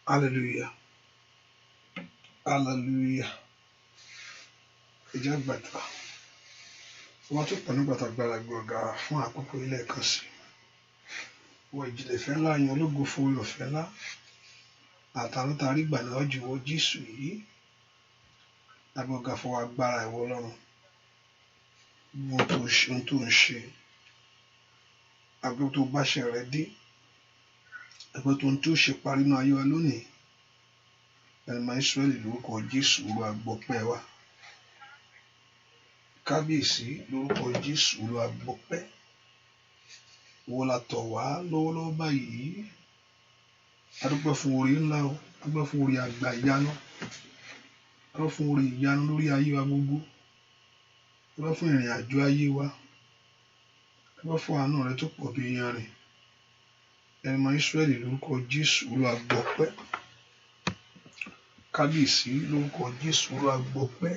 Hallelujah. Hallelujah. Ẹ jẹ́ á gbàdúrà. Wọ́n tó pọ̀ nígbà tágbára gbé ọ̀gá fún àkókò ilé ẹ̀kan sí. Wọ ìjìnlẹ̀ ìfẹ́ ńlá yan ológo fún oore ọ̀fẹ́ ńlá. Àtàánú tá a rí gbà níwájú ìwọ Jésù yìí. Agbé ọ̀gá fún agbára ìwọ Ọlọ́run. Ohun tó ń ṣe. Agbẹ́ tó báṣẹ rẹ dé. Agbẹ́ tó ń tó ṣe parí nínú ayé wa lónìí. Ẹni máa Ísírẹ́lì lórúkọ Jésù, Olúwa gbọpẹ́ wa. Kábíyèsí, lórúkọ Jésù, Olúwa gbọpẹ́. Ìwọ la tọ̀ wá lọ́wọ́lọ́wọ́ báyìí. A dúpẹ́ fún oore ńlá o. A dúpẹ́ fún oore àgbà ìyanu. A dúpẹ́ fún oore ìyanu lórí ayé wa gbogbo. A dúpẹ́ fún ìrìn àjò ayé wa. A dúpẹ́ fún àánú rẹ tó pọ̀ bí iyanrìn. Ẹni máa Ísírẹ́lì lórúkọ Jésù, Olúwa gbọpẹ́. Kábíyèsí, lórúkọ Jésù, Olúwa gbọpẹ́.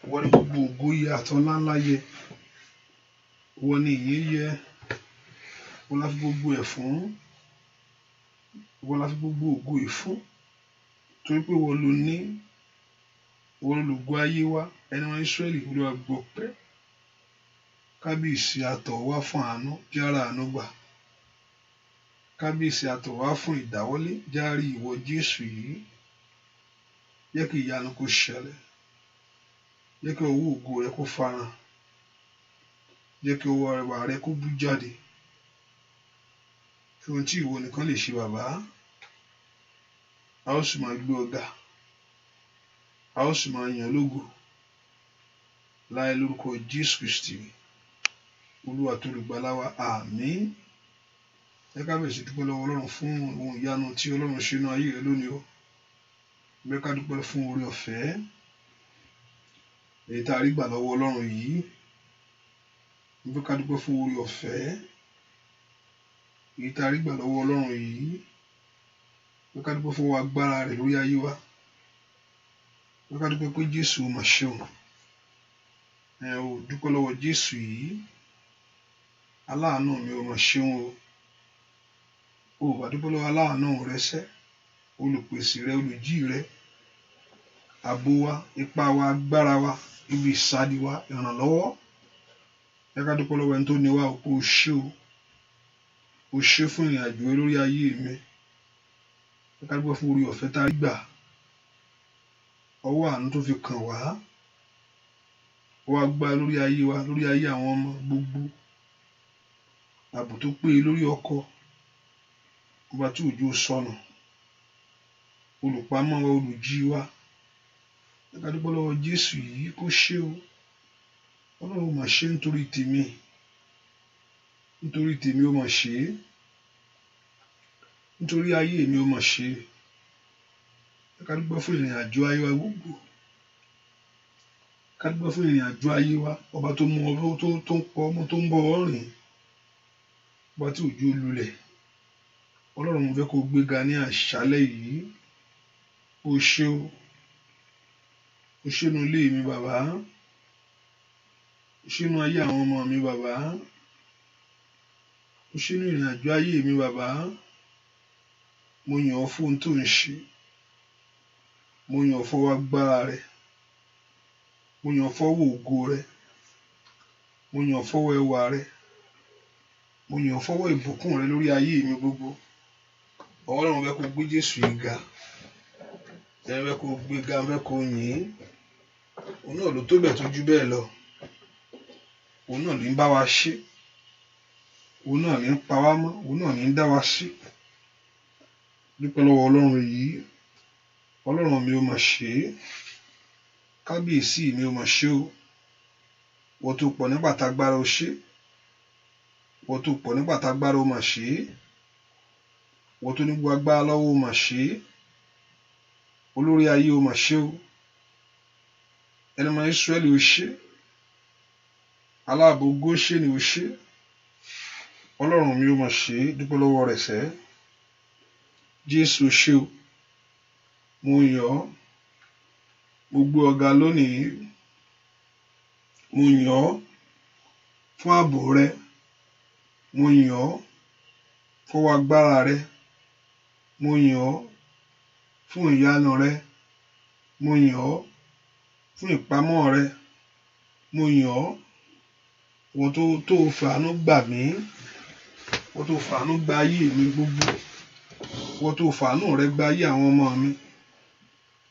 Ìwọ ni gbogbo ògo yẹ àtọlá ńlá yẹ. Ìwọ ni ìyìn yẹ. Ìwọ la fi gbogbo ẹ̀ fún. Ìwọ la fi gbogbo ògo yìí fún. Torí pé ìwọ ló ní. Ìwọ ló lògo ayé wa. Ẹni máa Ísírẹ́lì, Olúwa gbọpẹ́. Kábíyèsí, a tọ̀ wá fún àánú, jára àánú gbà. Kábíyèsí, a tọ̀ wá fún ìdáwọ́lé, járí ìwọ Jésù yìí. Jẹ́ kí ìyanu kó ṣẹlẹ̀. Jẹ́ kí ọwọ́ ògo rẹ kó farahàn. Jẹ́ kí ọwọ́ ẹwà rẹ kó bú jáde. Fi ohun tí ìwọ nìkan lè ṣe, bàbá. A ó sì máa gbé ọ ga. A ó sì máa yàn lógo. Láì lórúkọ Jésù Kristi, Olúwa tó olùgbàlà wa. Àmín. Ẹ ká bẹ̀rẹ̀ sí dúpẹ́ lọ́wọ́ Ọlọ́run fún ohun ìyanu tí Ọlọ́run ṣe nínú ayé rẹ lónìí o. Ẹ ká dúpẹ́ fún oore ọ̀fẹ́ èyí tá a rí gbà lọ́wọ́ Ọlọ́run yìí. Mo fẹ́ ká dúpẹ́ fún oore ọ̀fẹ́ èyí tá a rí gbà lọ́wọ́ Ọlọ́run yìí. Mo fẹ́ ká dúpẹ́ fún agbára rẹ̀ lórí ayé wa. Mo fẹ́ ká dúpẹ́ pé Jésù mà ṣeun. Ẹ ò dúpẹ́ lọ́wọ́ Jésù yìí. Aláàánú mi ò mà ṣeun o. O ò bá dúpẹ́ lọ́wọ́ aláàánú rẹ sẹ́, olùpèsè rẹ, olùjí rẹ, ààbò wa, ipá wa, agbára wa, ibi ìsádi wa, ìrànlọ́wọ́. Ẹ ká dúpẹ́ lọ́wọ́ ẹni tó ní wa o. Ṣé o. O ṣé fún ìrìn àjò lórí ayé mi. Ẹ ká dúpẹ́ fún oore ọ̀fẹ́ tá a rí gbà. Ọwọ́ àánú tó fi kàn wá. Ọwọ́ agbára lórí ayé wa, lórí ayé àwọn ọmọ gbogbo. Ààbò tó péye lórí ọkọ. Ọba tí òjò sọnù. Olùpamọ́ wa, olùjí wa. Ẹ ká dúpẹ́ lọ́wọ́ Jésù yìí kó ṣé o. Ọlọ́run mà ṣe nítorí tèmi. Nítorí tèmi ó mà ṣe é. Nítorí ayé mi ó mà ṣe é. Ẹ ká dúpẹ́ fún ìrìn àjò ayé wa gbogbo. Ká dúpẹ́ fún ìrìn àjò ayé wa. Ọba tó mú ọ tó ń pọ̀ ọmọ tó ń bọ̀ ọ́ rìn. Ọba tí òjò lulẹ̀. Ọlọ́run, mo fẹ́ kó gbéga ní àṣálẹ́ yìí. O ṣé o. O ṣé inú ilé mi, bàbá. O ṣé inú ayé àwọn ọmọ mi, bàbá. O ṣé inú ìrìn àjò ayé mi, bàbá. Mo yàn ọ́ fún ohun tó ń ṣe. Mo yàn ọ́ fọwọ́ agbára rẹ. Mo yàn ọ́ fọwọ́ ògo rẹ. Mo yàn ọ́ fọwọ́ ẹwà rẹ. Mo yàn ọ́ fọwọ́ ìbùkún rẹ lórí ayé mi gbogbo. Ọlọ́run, fẹ́ kó gbé Jésù yìí ga. Ẹ fẹ́ kó gbé ga, fẹ́ kó yìn ín. Òun náà ló tó bẹ́ẹ̀ tó jù bẹ́ẹ̀ lọ. Òun náà ní ń bá wa ṣe. Òun náà ní ń pa wá mọ́. Òun náà ní ń dá wa sí. Dúpẹ́ lọ́wọ́ Ọlọ́run yìí. Ọlọ́run mi ò mà ṣe é. Kábíyèsí mi ò mà ṣe o. Wọ́n tó pọ̀ nígbà tágbára o ṣe. Wọ́n tó pọ̀ nígbà tágbára o mà ṣe é. Wọ́n tó ní gbogbo agbára lọ́wọ́ o mà ṣe é. Olórí ayé o mà ṣe o. Ẹni mọ Ísírẹ́lì o ṣe. Aláàbò Góṣẹ́nì o ṣe. Ọlọ́run mi ò mà ṣe é. Dúpẹ́ lọ́wọ́ rẹ̀ sẹ́. Jésù ṣe o. Mo yàn ọ́. Mo gbé ọ ga lónìí. Mo yàn ọ́ fún ààbò rẹ. Mo yàn ọ́ fọwọ́ agbára rẹ. Mo yìn ọ́ fún ìyanu rẹ. Mo yìn ọ́ fún ìpamọ́ rẹ. Mo yìn ọ́ wọ́n tó fàánú gbà mí, wọ́n tó fàánú gba ayé mi gbogbo, wọ́n tó fàánú rẹ gba ayé àwọn ọmọ mi.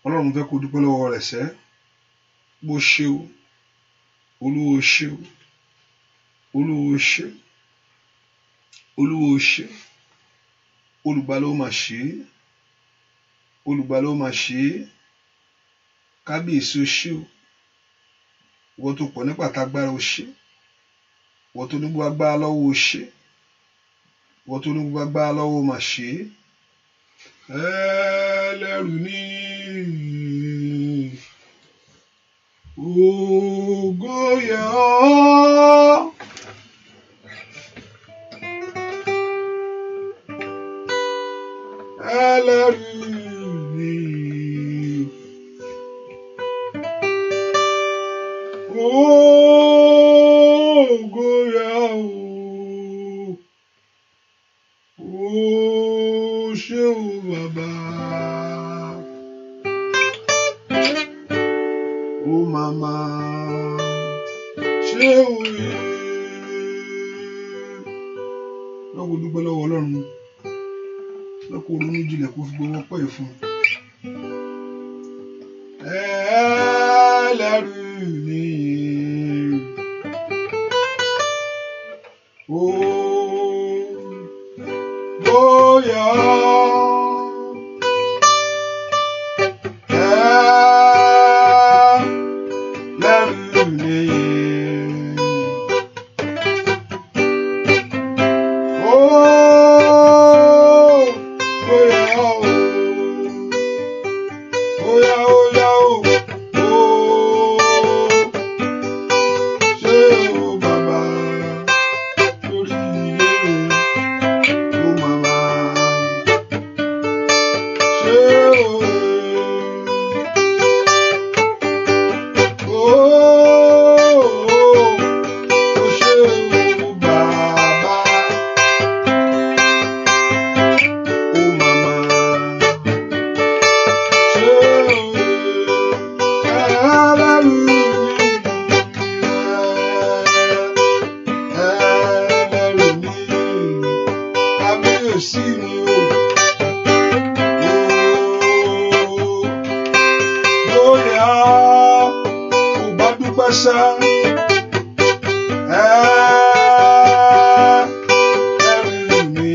Ọlọ́run fẹ́ kó dúpẹ́ lọ́wọ́ rẹ̀ sẹ́. Bó ṣe o, Olúwa ṣe o, Olúwa ṣe, Olúwa ṣe, olùgbàlà ó mà ṣe é, olùgbàlà ó mà ṣe é, kábíyèsí o ṣé o, ìwọ tó pọ̀ nípa tagbára o ṣé, ìwọ tó ní gbogbo agbára lọ́wọ́ o ṣé, ìwọ tó ní gbogbo agbára lọ́wọ́ o mà ṣe é. Ẹlẹ́rù ní ògo yẹ ọ́. Ẹlẹ́rù ní ògo yẹ ọ́. Ó ṣé o bàbá. Ó màmá ṣé o yẹ. Lọ́wọ́ dúpẹ́ lọ́wọ́ Ọlọ́run. Lọ́kọ̀ ronú jinlẹ̀ kó fi gbowó pẹ́ fún un. Ẹlẹ́rù ní ògo yẹ ọ́. Ẹlẹ́rù ní ògo yẹ ọ́. Óyá óyá o, ó ṣé o bàbá lórí ilé ó màmá ṣé o ó ó ṣé o bàbá ó màmá ṣé o ẹlẹ́rù ní ẹlẹ́rù ní kábíyèsí mi o. Bóyá kò bá dúpẹ́ sá, ẹlẹ́rù ní.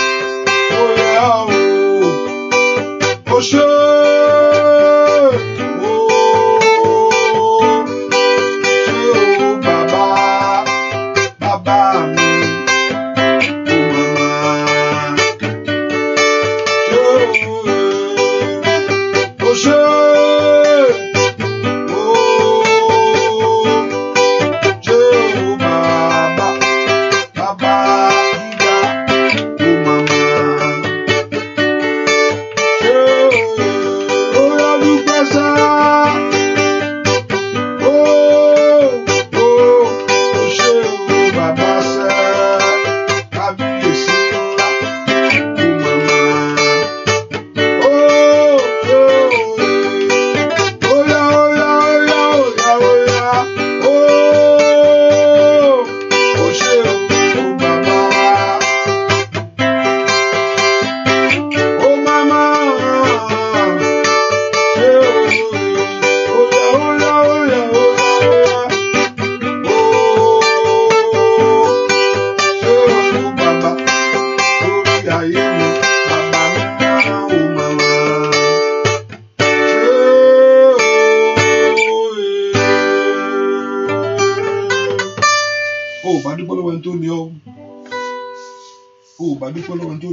Bóyá o, ó ṣé o, ṣé o bàbá, bàbá mi, ó màmá. Ṣé o, ó ṣé o, ṣé o bàbá, bàbá gíga, ó màmá. Ṣé o, ó yá dúpẹ́ sá. Ó, ó, ó ṣé o bàbá sẹ́, kábíyèsí ńlá, ó màmá. Ó, ó, óyá, óyá, óyá, óyá, óyá, ó, ó ṣé o bàbá. Ó màmá, ṣé o, óyá, óyá, óyá, óyá, óyá, ó, ṣé o bàbá lórí ayé mi, bàbá mi máa ó màmá. Ṣé o, o ò bá dúpẹ́ lọ́wọ́ ẹni tó ní ọ́, o ò bá dúpẹ́ lọ́wọ́ ẹni tó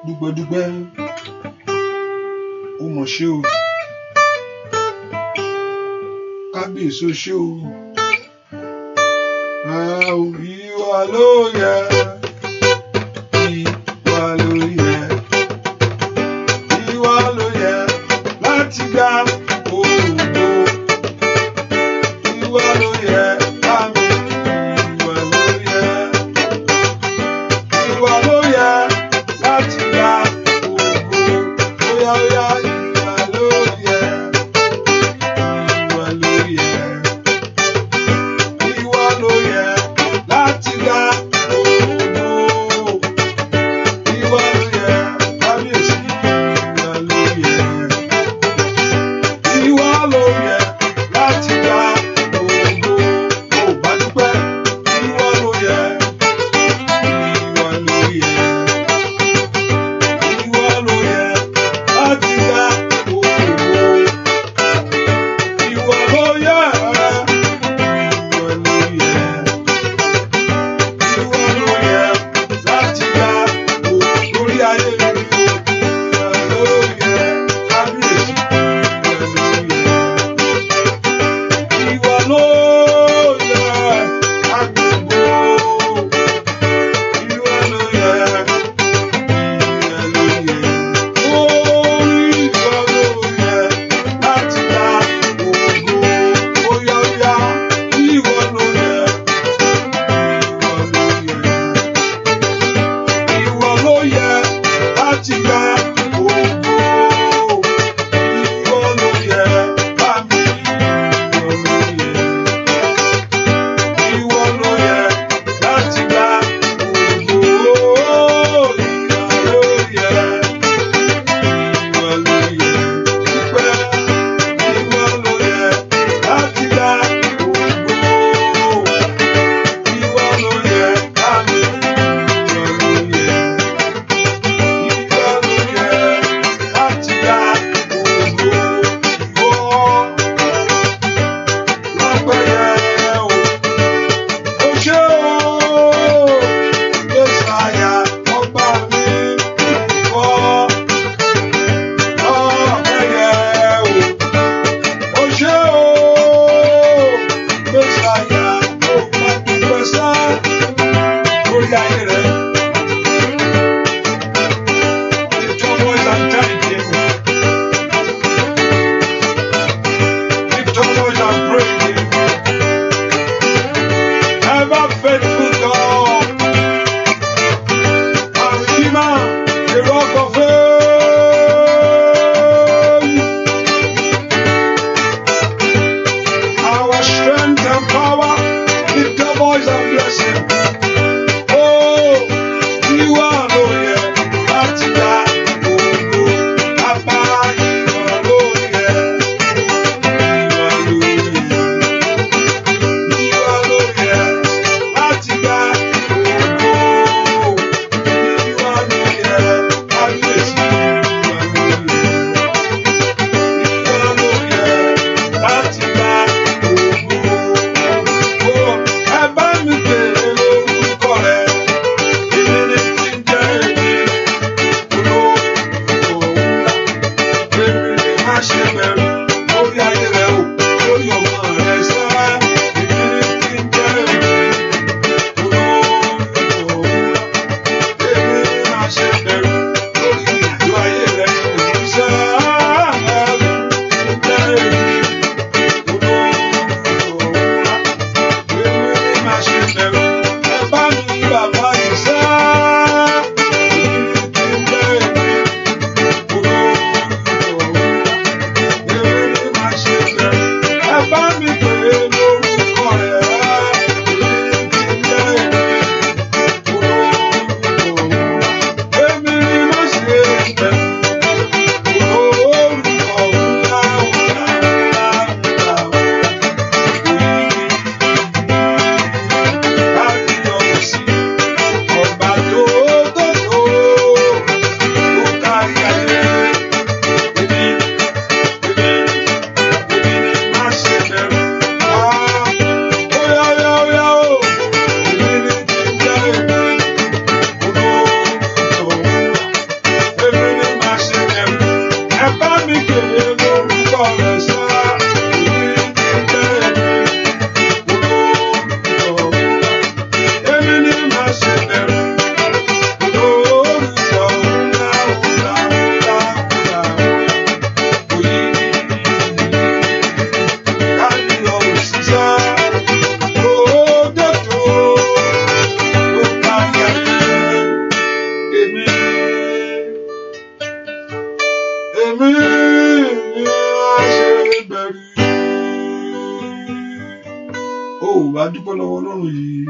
dúpẹ́ dúpẹ́, ó mọ̀ ṣé o, kábíyèsí o ṣé o, ìwà ló yẹ, ìwà ló yẹ, ìwà ló yẹ láti gba ògo, ìwà ló Ó bá dúpẹ́ lọ́wọ́ Ọlọ́run yìí.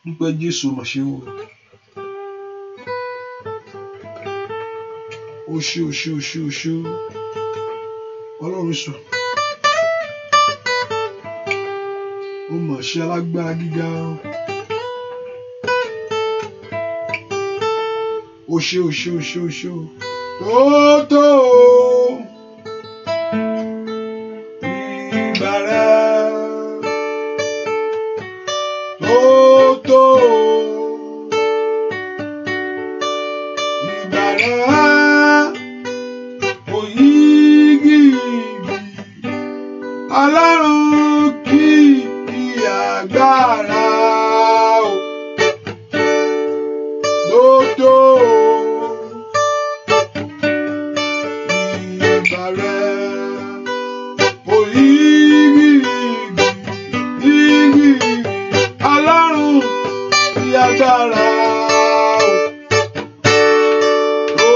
Dúpẹ́ Jésù mà ṣe o. Ó ṣé, ó ṣé, ó ṣé, ó ṣé. Ọlọ́run sọ. Ó mà ṣe alágbára gíga. Ó ṣé, ó ṣé, ó ṣé, ó ṣé o. Tó tó o. Ìgbà rẹ. Tó tó o. Ìgbà rẹ. Òyìgìgì. Ọlọ́run kì í agbára o. Tó tó o. Ìgbà rẹ. Òyìgìgì. Ìgìgì. Ọlọ́run kì í agbára o. Tó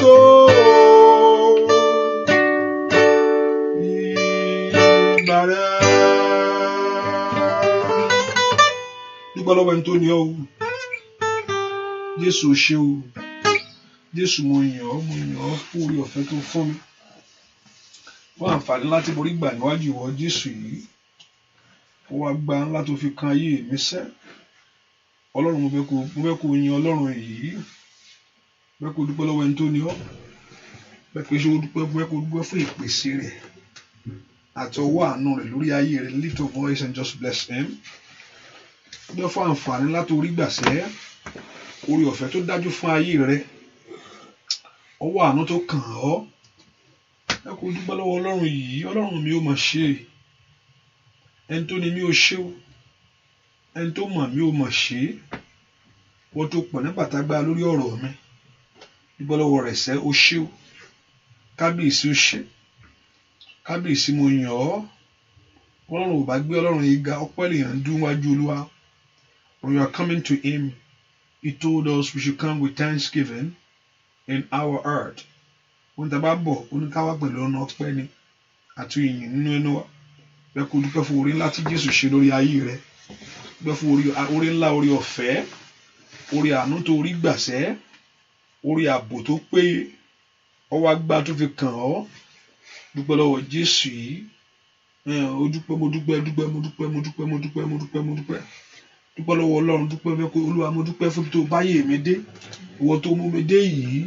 tó o. Ìgbà rẹ. Dúpẹ́ lọ́wọ́ ẹni tó ní ọ́ o. Jésù o ṣé o. Jésù mo yìn ọ́, mo yìn ọ́ fún oore ọ̀fẹ́ tó fún mi. Fún àǹfààní láti borí gbà níwájú ìwọ Jésù yìí. Fún wa gba ńlá tó fi kan ayé mi sẹ́. Ọlọ́run mo fẹ́ kó yin Ọlọ́run yìí. Mo fẹ́ kó dúpẹ́ lọ́wọ́ ẹni tó ní ọ́. Mo fẹ́ kó dúpẹ́, mo fẹ́ kó dúpẹ́ fún ìpèsè rẹ̀ àti ọwọ́ àánú rẹ̀ lórí ayé rẹ̀. Lift your voice and just bless him. Dúpẹ́ fún àǹfààní láti orí gbàṣẹ́. Oore ọ̀fẹ́ tó dájú fún ayé rẹ̀. Ọwọ́ àánú tó kàn ọ́. Ẹ kó dúpẹ́ lọ́wọ́ Ọlọ́run yìí. Ọlọ́run mi ò mọ̀ ṣe. Ẹni tó ní mi ò ṣe o. Ẹni tó mọ̀ mí ò mọ̀ ṣe. Wọ́n tó pọ̀ nígbà tá gbá lórí ọ̀rọ̀ mi. Dúpẹ́ lọ́wọ́ rẹ̀ sẹ́, ó ṣe o. Kábíyèsí ó ṣe. Kábíyèsí mo yàn ọ́. Ọlọ́run ò bá gbé Ọlọ́run yìí ga, ọpẹ́ lèèyàn ń dún wájú Olúwa. When you are coming to him, he told us we should come with thanksgiving in our heart. Ohun tí a bá bọ̀, ó ní ká wá pẹ̀lú ọ̀nà ọpẹ́ ni àti ìyìn nínú ẹnu wa. Bẹ́ẹ̀ kó dúpẹ́ fún oore ńlá tí Jésù ṣe lórí ayé rẹ̀. Dúpẹ́ fún oore ńlá, oore ọ̀fẹ́, oore àánú tó rí gbàṣẹ́, oore ààbò tó péye, ọwọ́ agbára tó fi kàn ọ́. Dúpẹ́ lọ́wọ́ Jésù yìí. Ó dúpẹ́, mo dúpẹ́, dúpẹ́, mo dúpẹ́, mo dúpẹ́, mo dúpẹ́, mo dúpẹ́, mo dúpẹ́. Dúpẹ́ lọ́wọ́ Ọlọ́run, dúpẹ́ fẹ́ kó Olúwa, mo dúpẹ́ fún tó báyé mi dé. Ìwọ tó mú mi dé yìí.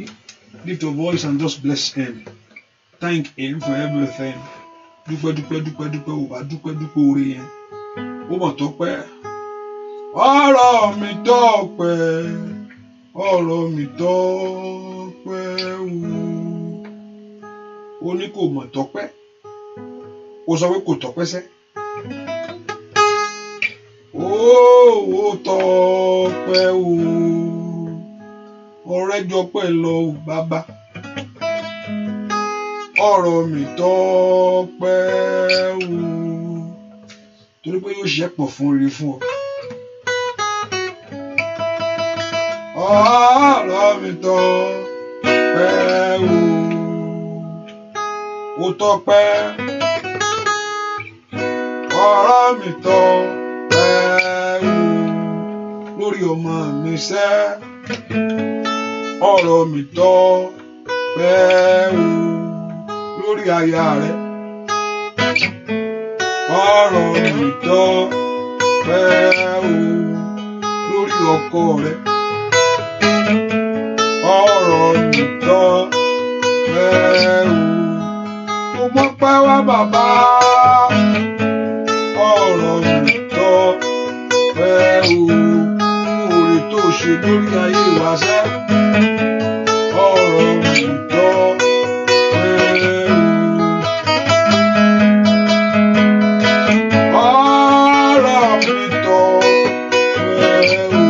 Lift your voice and just bless him. Thank him for everything. Dúpẹ́, dúpẹ́, dúpẹ́, dúpẹ́, ò bá dúpẹ́, dúpẹ́ oore yẹn. Ó mọ̀ tọ́pẹ́. Ọ̀rọ̀ mi tọ́pẹ́. Ọ̀rọ̀ mi tọ́pẹ́ o. Ó ní kò mọ̀ tọ́pẹ́. Ó sọ pé kò tọ́pẹ́ sẹ́. Ó tọ́pẹ́ o. Ọ̀rẹ́ jọpẹ́ lọ o bàbá. Ọ̀rọ̀ mi tọ́pẹ́ o. Torí pé yóò ṣiṣẹ́ pọ̀ fún rere fún ọ. Ọ̀rọ̀ mi tọ́pẹ́ o. Ó tọ́pẹ́. Ọ̀rọ̀ mi tọ́pẹ́ o. Lórí ọmọ mi sẹ́. Ọ̀rọ̀ mi tọ́pẹ́ o. Lórí aya rẹ. Ọ̀rọ̀ mi tọ́pẹ́ o. Lórí ọkọ rẹ. Ọ̀rọ̀ mi tọ́pẹ́ o. Mo mọ́pẹ́ wá bàbá. Ọ̀rọ̀ mi tọ́pẹ́ o. Oore tó ṣe lórí ayé wa sẹ́. Ọ̀rọ̀ mi tọ́pẹ́ o. Ọ̀rọ̀ mi tọ́pẹ́ o.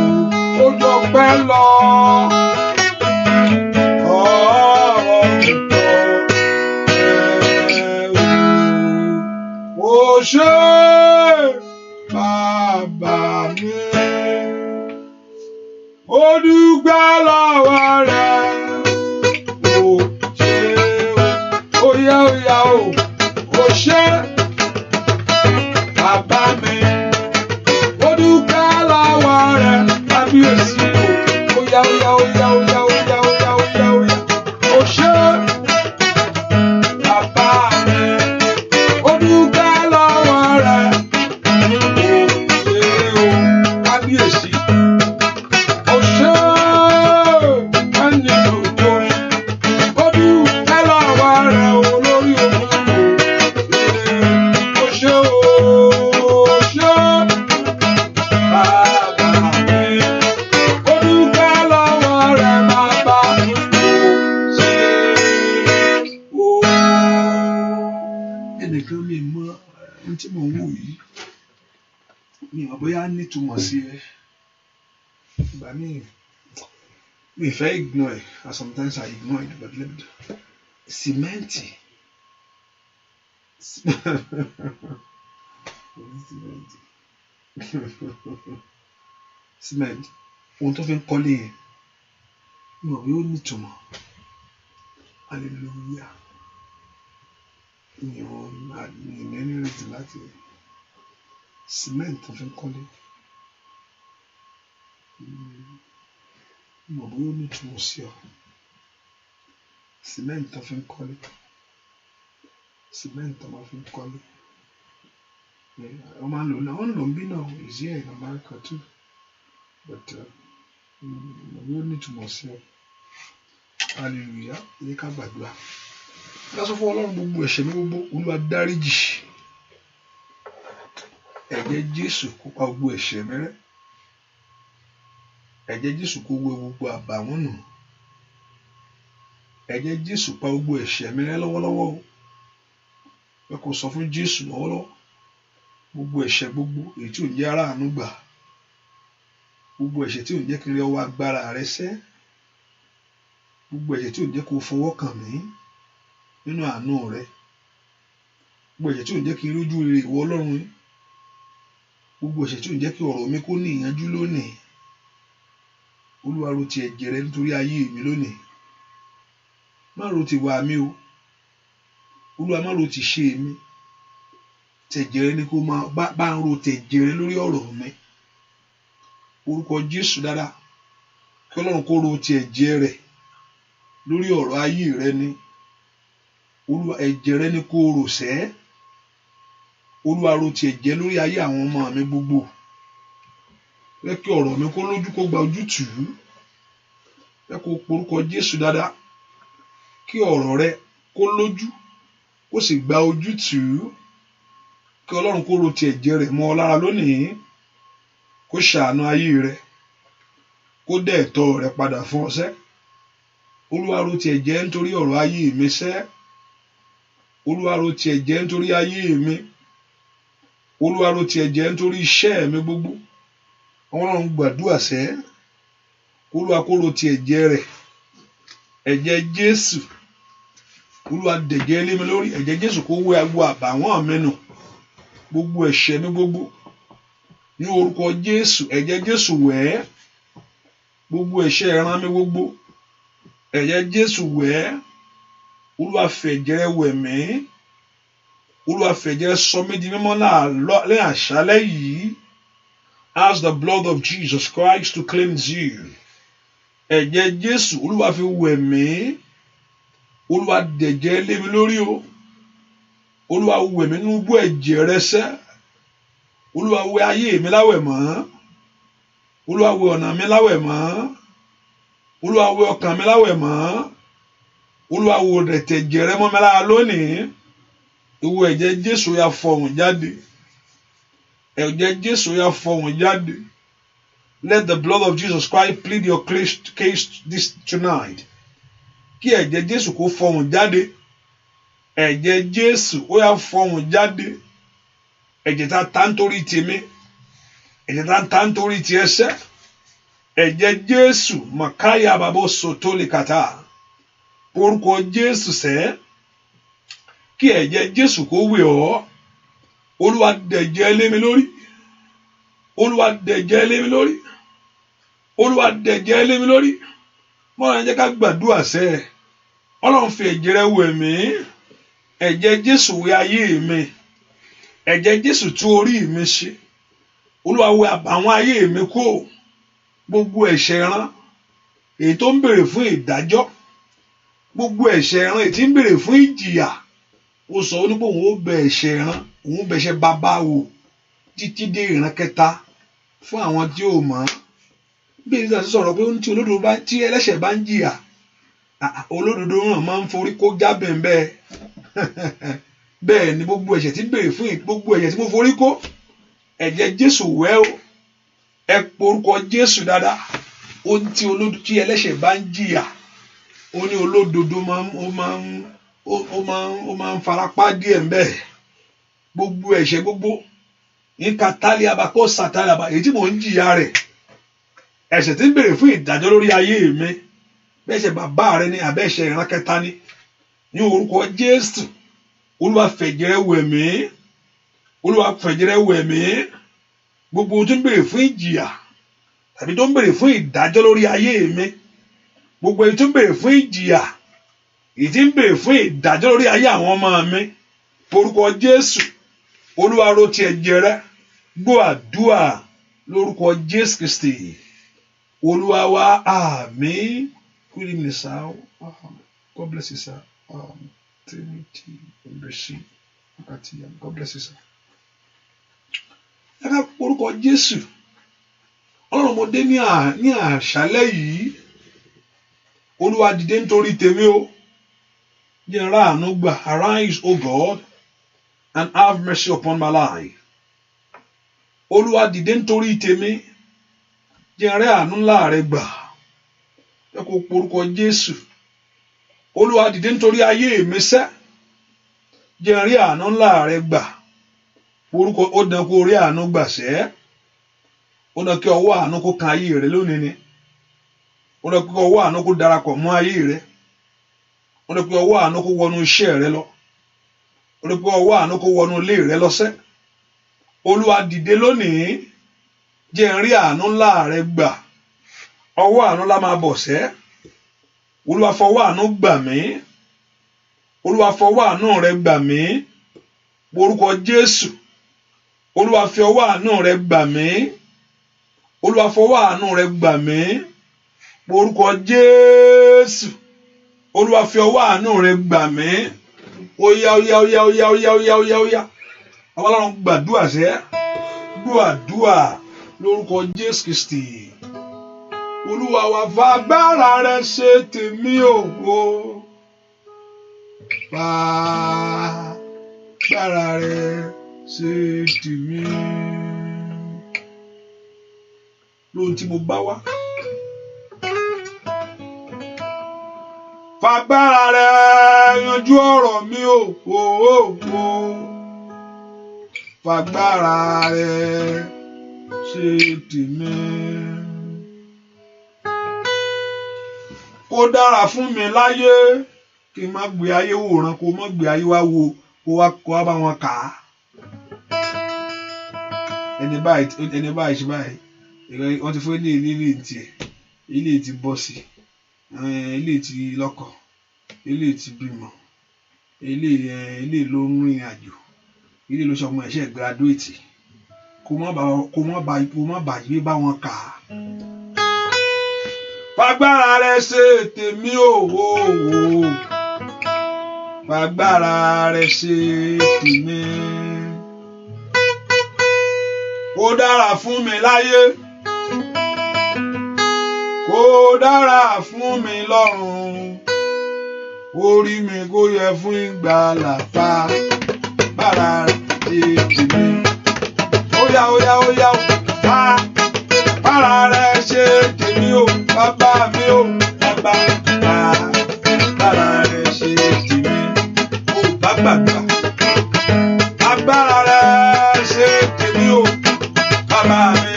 Ó jọpẹ́ lọ. Ọ̀rọ̀ mi tọ́pẹ́ o. Ó ṣé bàbá mi. Ó dúpẹ́ lọ́wọ́ rẹ̀. Ó ṣé o. Ó yá ó yá o. Ó ṣé. Bàbá mi, ó dúpẹ́ lọ́wọ́ rẹ̀, kábíyèsí o. Óyá, óyá, óyá, óyá, óyá, óyá, óyá, óyá. Ó ṣé, bàbá mi, ó dúpẹ́ lọ́wọ́ rẹ̀. Ó ṣé o, kábíyèsí. Ó ṣé, ẹni tó ó dúpẹ́ lọ́wọ́ rẹ̀ olórí ogun o. Ó ṣé o, ó ṣé, bàbá mi. Ó dúpẹ́ lọ́wọ́ rẹ̀, bàbá. Ó ṣé o. Ẹnìkan, mi mọ ohun tí mò ń wò yìí, mi ò mọ̀ bóyá nítumọ̀ sí ẹ. Ìgbà míì mi fẹ́ ignore ẹ̀, and sometimes I ignore it, but let me sìmẹ́ǹtì, sìmẹ́ǹtì, cement, ohun tó fi ń kọ́lé yẹn, mi mọ̀ bóyá ó nítumọ̀. Hallelujah. Mi ò ní any reason láti cement tó fi ń kọ́lé. Mi mọ̀ bóyá ó nítumọ̀ sí ọ. Cement tó fi ń kọ́lé. Cement tó máa fi ń kọ́lé. Wọ́n máa ń lò náà, wọ́n ń lò ń bí náà, is here in America too. But mi mọ̀ bóyá ó nítumọ̀ sí ọ. Hallelujah. Ẹ jẹ́ ká gbàdúrà. Ká sọ fún Ọlọ́run gbogbo ẹ̀ṣẹ̀ mi gbogbo, Olúwa dáríjì. Ẹ̀jẹ̀ Jésù kó pa gbogbo ẹ̀ṣẹ̀ mi rẹ́. Ẹ̀jẹ̀ Jésù kó wẹ gbogbo àbàwọ́n nù. Ẹ̀jẹ̀ Jésù pa gbogbo ẹ̀ṣẹ̀ mi rẹ́ lọ́wọ́lọ́wọ́ o. Ẹ kò sọ fún Jésù lọ́wọ́lọ́wọ́. Gbogbo ẹ̀ṣẹ̀ gbogbo èyí tí ò ń jẹ́ aráàánú gbà. Gbogbo ẹ̀ṣẹ̀ tí ò ń jẹ́ kí n rí ọwọ́ agbára rẹ sẹ́. Gbogbo ẹ̀ṣẹ̀ tí ò ń jẹ́ kó fọwọ́ kàn mí nínú àánú rẹ. Gbogbo ẹ̀ṣẹ̀ tí ò ń jẹ́ kí n rí ojú rere ìwọ Ọlọ́run yìí. Gbogbo ẹ̀ṣẹ̀ tí ò ń jẹ́ kí ọ̀rọ̀ mi kó ní ìyanjú lónìí. Olúwa, ro ti ẹ̀jẹ̀ rẹ nítorí ayé mi lónìí. Má ro ti ìwà mi o. Olúwa, má ro ti ṣe mi. Tẹ̀jẹ̀ rẹ ni kó máa bá ń ro tẹ̀jẹ̀ rẹ lórí ọ̀rọ̀ mi. Orúkọ Jésù dáadáa. Kí Ọlọ́run kó ro ti ẹ̀jẹ̀ rẹ̀ lórí ọ̀rọ̀ ayé rẹ ni. Olúwa, ẹ̀jẹ̀ rẹ ni kó rò sẹ́. Olúwa, ro ti ẹ̀jẹ̀ lórí ayé àwọn ọmọ mi gbogbo. Jẹ́ kí ọ̀rọ̀ mi kó lójú, kó gba ojútùú. Jẹ́ kó porúkọ Jésù dáadáa. Kí ọ̀rọ̀ rẹ kó lójú, kó sì gba ojútùú. Kí Ọlọ́run kó ro ti ẹ̀jẹ̀ rẹ̀ mọ́ ọ lára lónìí. Kó ṣàánú ayé rẹ. Kó dẹ̀ ẹ̀tọ́ rẹ padà fún ọ sẹ́. Olúwa, ro ti ẹ̀jẹ̀ nítorí ọ̀rọ̀ ayé mi sẹ́. Olúwa, ro ti ẹ̀jẹ̀ nítorí ayé mi. Olúwa, ro ti ẹ̀jẹ̀ nítorí iṣẹ́ mi gbogbo. Ọlọ́run, gbàdúrà sẹ́. Olúwa kó ro ti ẹ̀jẹ̀ rẹ̀. Ẹ̀jẹ̀ Jésù. Olúwa, dẹ̀jẹ̀ lé mi lórí. Ẹ̀jẹ̀ Jésù kó wẹ agbo àbàwọ́n mi nù. Gbogbo ẹ̀ṣẹ̀ mi gbogbo. Ní orúkọ Jésù, ẹ̀jẹ̀ Jésù wẹ̀ ẹ́. Gbogbo ẹ̀ṣẹ̀ ìran mi gbogbo. Ẹ̀jẹ̀ Jésù wẹ̀ ẹ́. Olúwa, fẹ̀jẹ̀ rẹ̀ wẹ̀ mí. Olúwa, fẹ̀jẹ̀ rẹ̀ sọ mí di mímọ́ ní àṣálẹ́ yìí. Ask the blood of Jesus Christ to cleanse you. Ẹ̀jẹ̀ Jésù, Olúwa fi wẹ̀ mí. Olúwa, dẹ̀jẹ̀ lé mi lórí o. Olúwa, wẹ̀ mí nínú ibú ẹ̀jẹ̀ rẹ sẹ́. Olúwa, wẹ̀ ayé mi láwẹ̀ mọ́. Olúwa, wẹ̀ ọ̀nà mi láwẹ̀ mọ́. Olúwa, wẹ̀ ọkàn mi láwẹ̀ mọ́. Olúwa, wò dẹ̀tẹ̀jẹ̀ rẹ mọ́ mi lára lónìí. Ìwọ ẹ̀jẹ̀ Jésù ya fọhùn jáde. Ẹ̀jẹ̀ Jésù ya fọhùn jáde. Let the blood of Jesus Christ plead your case this tonight. Kí ẹ̀jẹ̀ Jésù kó fọhùn jáde. Ẹ̀jẹ̀ Jésù ó yá fọhùn jáde. Ẹ̀jẹ̀ tá a ta nítorí tèmi. Ẹ̀jẹ̀ tá a ta nítorí tiẹ̀ sẹ́. Ẹ̀jẹ̀ Jésù màkáyà bàbá sotolikata. Orúkọ Jésù sẹ́. Kí ẹ̀jẹ̀ Jésù kó wẹ̀ ọ́. Olúwa, dẹ̀jẹ̀ lé mi lórí. Olúwa, dẹ̀jẹ̀ lé mi lórí. Olúwa, dẹ̀jẹ̀ lé mi lórí. Mọ́ra, jẹ́ ká gbàdúrà sẹ́. Ọlọ́run, fi ẹ̀jẹ̀ rẹ̀ wẹ̀ mí. Ẹ̀jẹ̀ Jésù wẹ̀ ayé mi. Ẹ̀jẹ̀ Jésù tú orí mi ṣe. Olúwa wẹ àbàwọ́n ayé mi kúrò. Gbogbo ẹ̀ṣẹ̀ ìran èyí tó ń béèrè fún ìdájọ́, gbogbo ẹ̀ṣẹ̀ ìran èyí tí ń béèrè fún ìjìyà. Ó sọ, ó ní pé òun ó bẹ ẹ̀ṣẹ̀ ìran, òun bẹ ẹ̀ṣẹ̀ bàbá wò títí dé ìran kẹta fún àwọn tí ò mọ̀. Bí èyí ti sọ̀rọ̀ pé tí olódodo bá, tí ẹlẹ́ṣẹ̀ bá ń jìyà, olódodo náà máa ń forí kó jábẹ̀ ń bẹ́ẹ̀. Bẹ́ẹ̀ ni gbogbo ẹ̀ṣẹ̀ tí ń béèrè fún, gbogbo ẹ̀ṣẹ̀ tí mo forí kó, ẹ̀jẹ̀ Jésù wẹ̀ o. Ẹ porúkọ Jésù dáadáa. Ó ní tí olódodo, tí ẹlẹ́ṣẹ̀ bá ń jìyà, ó ní olódodo máa ń ó máa ń ó máa ń ó máa ń farapá díẹ̀ ń bẹ́ẹ̀. Gbogbo ẹ̀ṣẹ̀ gbogbo nǹka tálíàbà kó sàtálíàbà èyí tí mò ń jìyà rẹ̀, ẹ̀ṣẹ̀ tí ń béèrè fún ìdájọ́ lórí ayé mi, bẹ́ẹ̀ ṣe bàbá rẹ ni àbẹ́ ẹ̀ṣẹ̀ ìran kẹta ni, ní orúkọ Jésù, Olúwa fẹ̀jẹ̀ rẹ̀ wẹ̀ mí. Olúwa fẹ̀jẹ̀ rẹ̀ wẹ̀ mí. Gbogbo tó ń béèrè fún ìjìyà tàbí tó ń béèrè fún ìdájọ́ lórí ayé mi, gbogbo èyí tó ń béèrè fún ìjìyà, èyí tí ń béèrè fún ìdájọ́ lórí ayé àwọn ọmọ mi, orúkọ Jésù, Olúwa ro ti ẹ̀jẹ̀ rẹ̀. Gbọ́ àdúà lórúkọ Jésù Kristi Olúwa wa, àmín. Good evening, sir. God bless you, sir. Trinity Embassy. God bless you, sir. Ẹ ká orúkọ Jésù. Ọlọ́run, mo dé ní àṣálẹ́ yìí. Olúwa, dìde nítorí tèmi o. Jẹ́ n ráàánú gbà. Arise, O God, and have mercy upon my life. Olúwa, dìde nítorí tèmi. Jẹ́ n rí àánú ńlá rẹ gbà. Ẹ kó porúkọ Jésù. Olúwa, dìde nítorí ayé mi sẹ́. Jẹ́ n rí àánú ńlá rẹ gbà. Orúkọ ó dán kó rí àánú gbà sẹ́. Ó dán kí ọwọ́ àánú kó kan ayé rẹ lónìí ni. Ó dán kí ọwọ́ àánú kó darapọ̀ mọ́ ayé rẹ. Ó dán kí ọwọ́ àánú kó wọnú iṣẹ́ rẹ lọ. Ó dán kí ọwọ́ àánú kó wọnú ilé rẹ lọ́sẹ̀. Olúwa, dìde lónìí. Jẹ́ n rí àánú ńlá rẹ gbà. Ọwọ́ àánú ńlá máa bọ̀ sẹ́. Olúwa, fọwọ́ àánú gbà mí. Olúwa, fọwọ́ àánú rẹ gbà mí. Orúkọ Jésù. Olúwa, fi ọwọ́ àánú rẹ gbà mí. Olúwa, fọwọ́ àánú rẹ gbà mí. Orúkọ Jésù. Olúwa, fi ọwọ́ àánú rẹ gbà mí. Óyá, óyá, óyá, óyá, óyá, óyá, óyá, óyá. Àwọn Ọlọ́run, gbàdúrà sẹ́. Gbàdúrà lórúkọ Jésù Kristi Olúwa wa. Fagbára rẹ ṣe tèmi o. Fagbára rẹ ṣe tèmi. Lóhun tí mo bá wá. Fagbára rẹ yanjú ọ̀rọ̀ mi o. Fagbára rẹ ṣe tèmi. Kó dára fún mi láyé, kí n má gbé ayé wòran, kó má gbé ayé wá wo, kó wá bá wọn kà á. Ẹni báyìí, ẹni báyìí ṣe báyìí, wọ́n ti fún ilé ilé tiẹ̀, ilé ti bọ́ sí, ilé ti lọ́kọ, ilé ti bímọ, ilé ilé ló ń rìnrìn àjò, ilé ló sọmọ ẹ̀ṣẹ̀ graduate. Kó má bá kó má bá kó má bá yé bá wọn kà á. Fagbára rẹ ṣe tèmi o. Fagbára rẹ ṣe tèmi. Kó dára fún mi láyé. Kó dára fún mi lọ́run. Orí mi kó yẹ fún ìgbàlà, fagbára rẹ ṣe tèmi. Óyá, óyá, óyá, fagbára rẹ ṣe tèmi o, bàbá mi o, bàbá, fagbára rẹ ṣe tèmi. Ó bá gbàgbà. Agbára rẹ ṣe tèmi o, bàbá mi,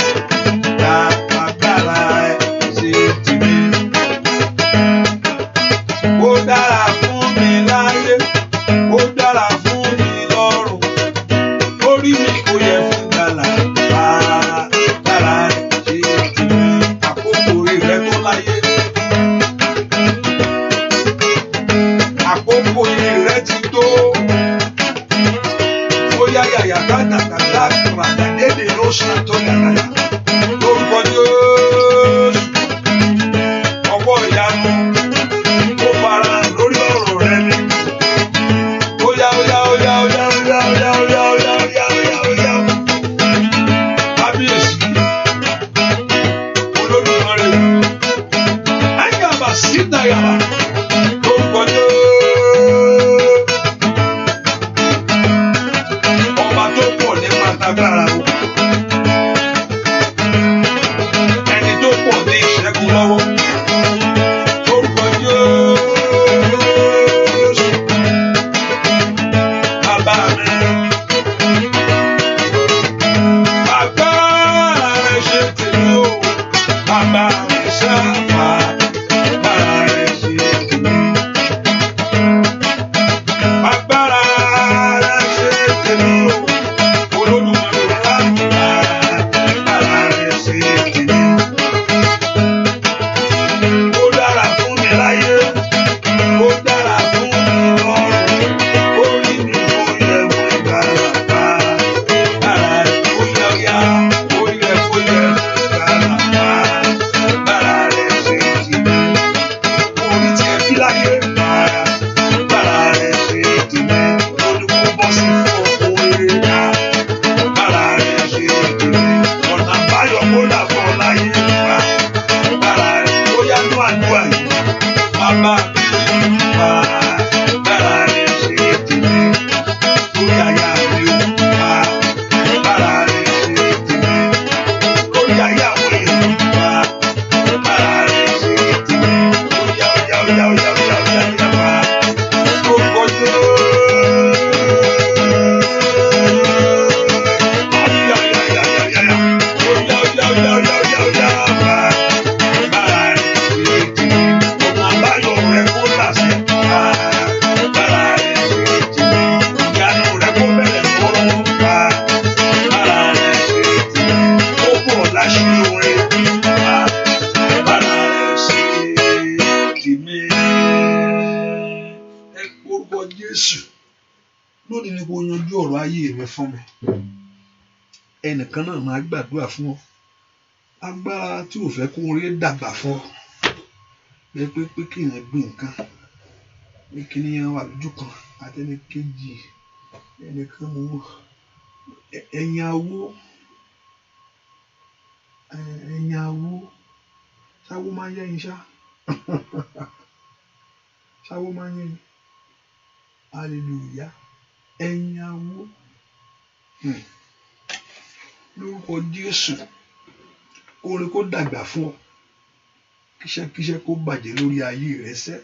agbára rẹ ṣe tèmi. Ó dára fún mi láyé, ó dára fún agbára o. Ẹni tó pọ̀ ní ìṣẹ́gun lọ́wọ́. Orúkọ Jésù. Bàbá mi. Agbára rẹ̀ ṣe tèmi o. Bàbá mi sábà. Agbára rẹ̀ ṣe tèmi. Agbára rẹ̀ ṣe tèmi o. Olódùmarè agbára rẹ̀ ṣe tèmi. Ó dára fún mi láyé. Ó dára fún mi lọ́run. Ó rí mi ó yẹ fún ìgbàlà. Agbára rẹ̀ ó yẹ ó yá. Ó yẹ kó yẹ fún ìgbàlà. Agbára rẹ̀ ṣe tèmi. Orí tiẹ̀ bí láyé. Agbára rẹ̀ ṣe tèmi. Ó ní kó bọ́ sí fún ọkùnrin rere. Agbára rẹ̀ ṣe tèmi. Ọ̀nà àbáyọ kó là fún ọ láyé. Agbára rẹ̀ ó yá nú àdúrà yìí. Bàbá mi, agbára rẹ̀ ṣe tèmi. Lórí aya mi o. Agbára rẹ̀ ṣe tèmi. Lórí ayé àwọn èèyàn. Agbára rẹ̀ ṣe tèmi. Ó yá ó yá ó yá ó yá ó yá ó yá ó yá wá. Lórúkọ Jésù. Ayé ayé ayé ayé ayé. Ó yá ó yá ó yá ó yá ó yá ó yá wá. Agbára rẹ̀ ṣe tèmi. Ọ̀nà àbáyọ rẹ̀ kó là sí. Agbára rẹ̀ ṣe tèmi. Ìyanu rẹ̀ kó bẹ̀rẹ̀ lọ́wọ́lọ́wọ́. Agbára rẹ̀ ṣe tèmi. Ó bọ̀ láṣìírí orin. Agbára rẹ̀ ṣe tèmi. Ẹ orúkọ Jésù. Lónìí ni kò yanjú ọ̀rọ̀ ayé mi fún mi. Ẹnìkan náà máa gbàdúrà fún ọ. Agbára tí ò fẹ́ kó rí dàgbà fún ọ. Bẹ́ẹ̀ pé kí èèyàn gbìn nǹkan. Pé kí ni wà lójú kan àti ẹni kejì. Ẹnìkan mú ẹ̀yìn awó. Ẹ̀yìn awó. Ṣáwó máa ń yẹ́yin ṣá. Ṣáwó máa ń yẹ́yin. Hallelujah. Ẹ̀yìn awó. Lórúkọ Jésù. Oore kó dàgbà fún ọ. Kíṣẹ́kíṣẹ́ kó bàjẹ́ lórí ayé rẹ sẹ́.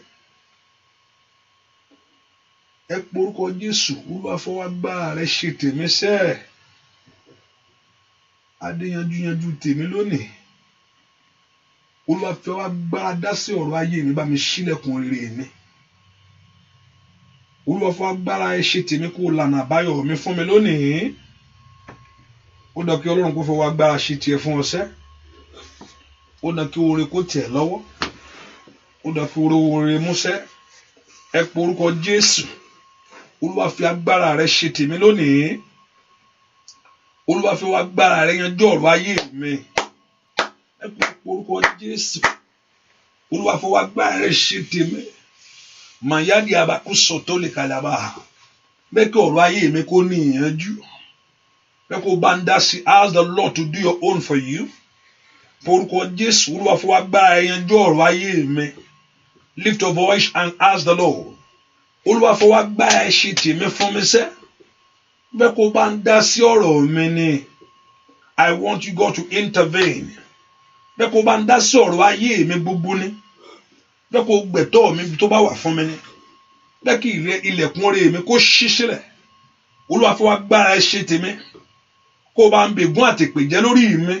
Ẹ pe orúkọ Jésù. Olúwa fọwọ́ agbára rẹ ṣe tèmi sẹ́. Adéyanjú yanjú tèmi lónìí. Olúwa fọwọ́ agbára dá sí ọ̀rọ̀ ayé mi, bá mi ṣílẹ̀kùn rere mi. Olúwa fọwọ́ agbára ẹ ṣe tèmi, kó lànà àbáyọ mi fún mi lónìí. Ó dàn kí Ọlọ́run kó fọwọ́ agbára ṣe tiẹ̀ fún ọ sẹ́. Ó dàn kí oore kó tẹ̀ lọ́wọ́. Ó dàn kí oore oore músẹ́. Ẹ pe orúkọ Jésù. Olúwa fi agbára rẹ ṣe tèmi lónìí. Olúwa fi agbára rẹ yanjú ọ̀rọ̀ ayé mi. Ẹ pe orúkọ Jésù. Olúwa fi agbára rẹ ṣe tèmi. Màyádi abaku sọ̀tọ́ lè kàlàbà. Bẹ́ẹ̀ kí ọ̀rọ̀ ayé mi kó ní ìyanjú. Bẹ́ẹ̀ kó bá ń dá sí. Ask the Lord to do your own for you. Orúkọ Jésù. Olúwa fi agbára rẹ yanjú ọ̀rọ̀ ayé mi. Lift your voice and ask the Lord. Olúwa fọwọ́ agbára ẹ ṣe tèmi fún mi sẹ́. Bẹ́ẹ̀ kó bá ń dá sí ọ̀rọ̀ mi ni. I want you, God, to intervene. Bẹ́ẹ̀ kó bá ń dá sí ọ̀rọ̀ ayé mi gbogbo ni. Bẹ́ẹ̀ kó gbẹ̀tọ́ mi tó bá wà fún mi ni. Bẹ́ẹ̀ kí ilẹ̀kùn oore mi kó ṣí sílẹ̀. Olúwa fọwọ́ agbára ẹ ṣe tèmi. Kó bá ń bègún àtìpè jẹ́ lórí mi.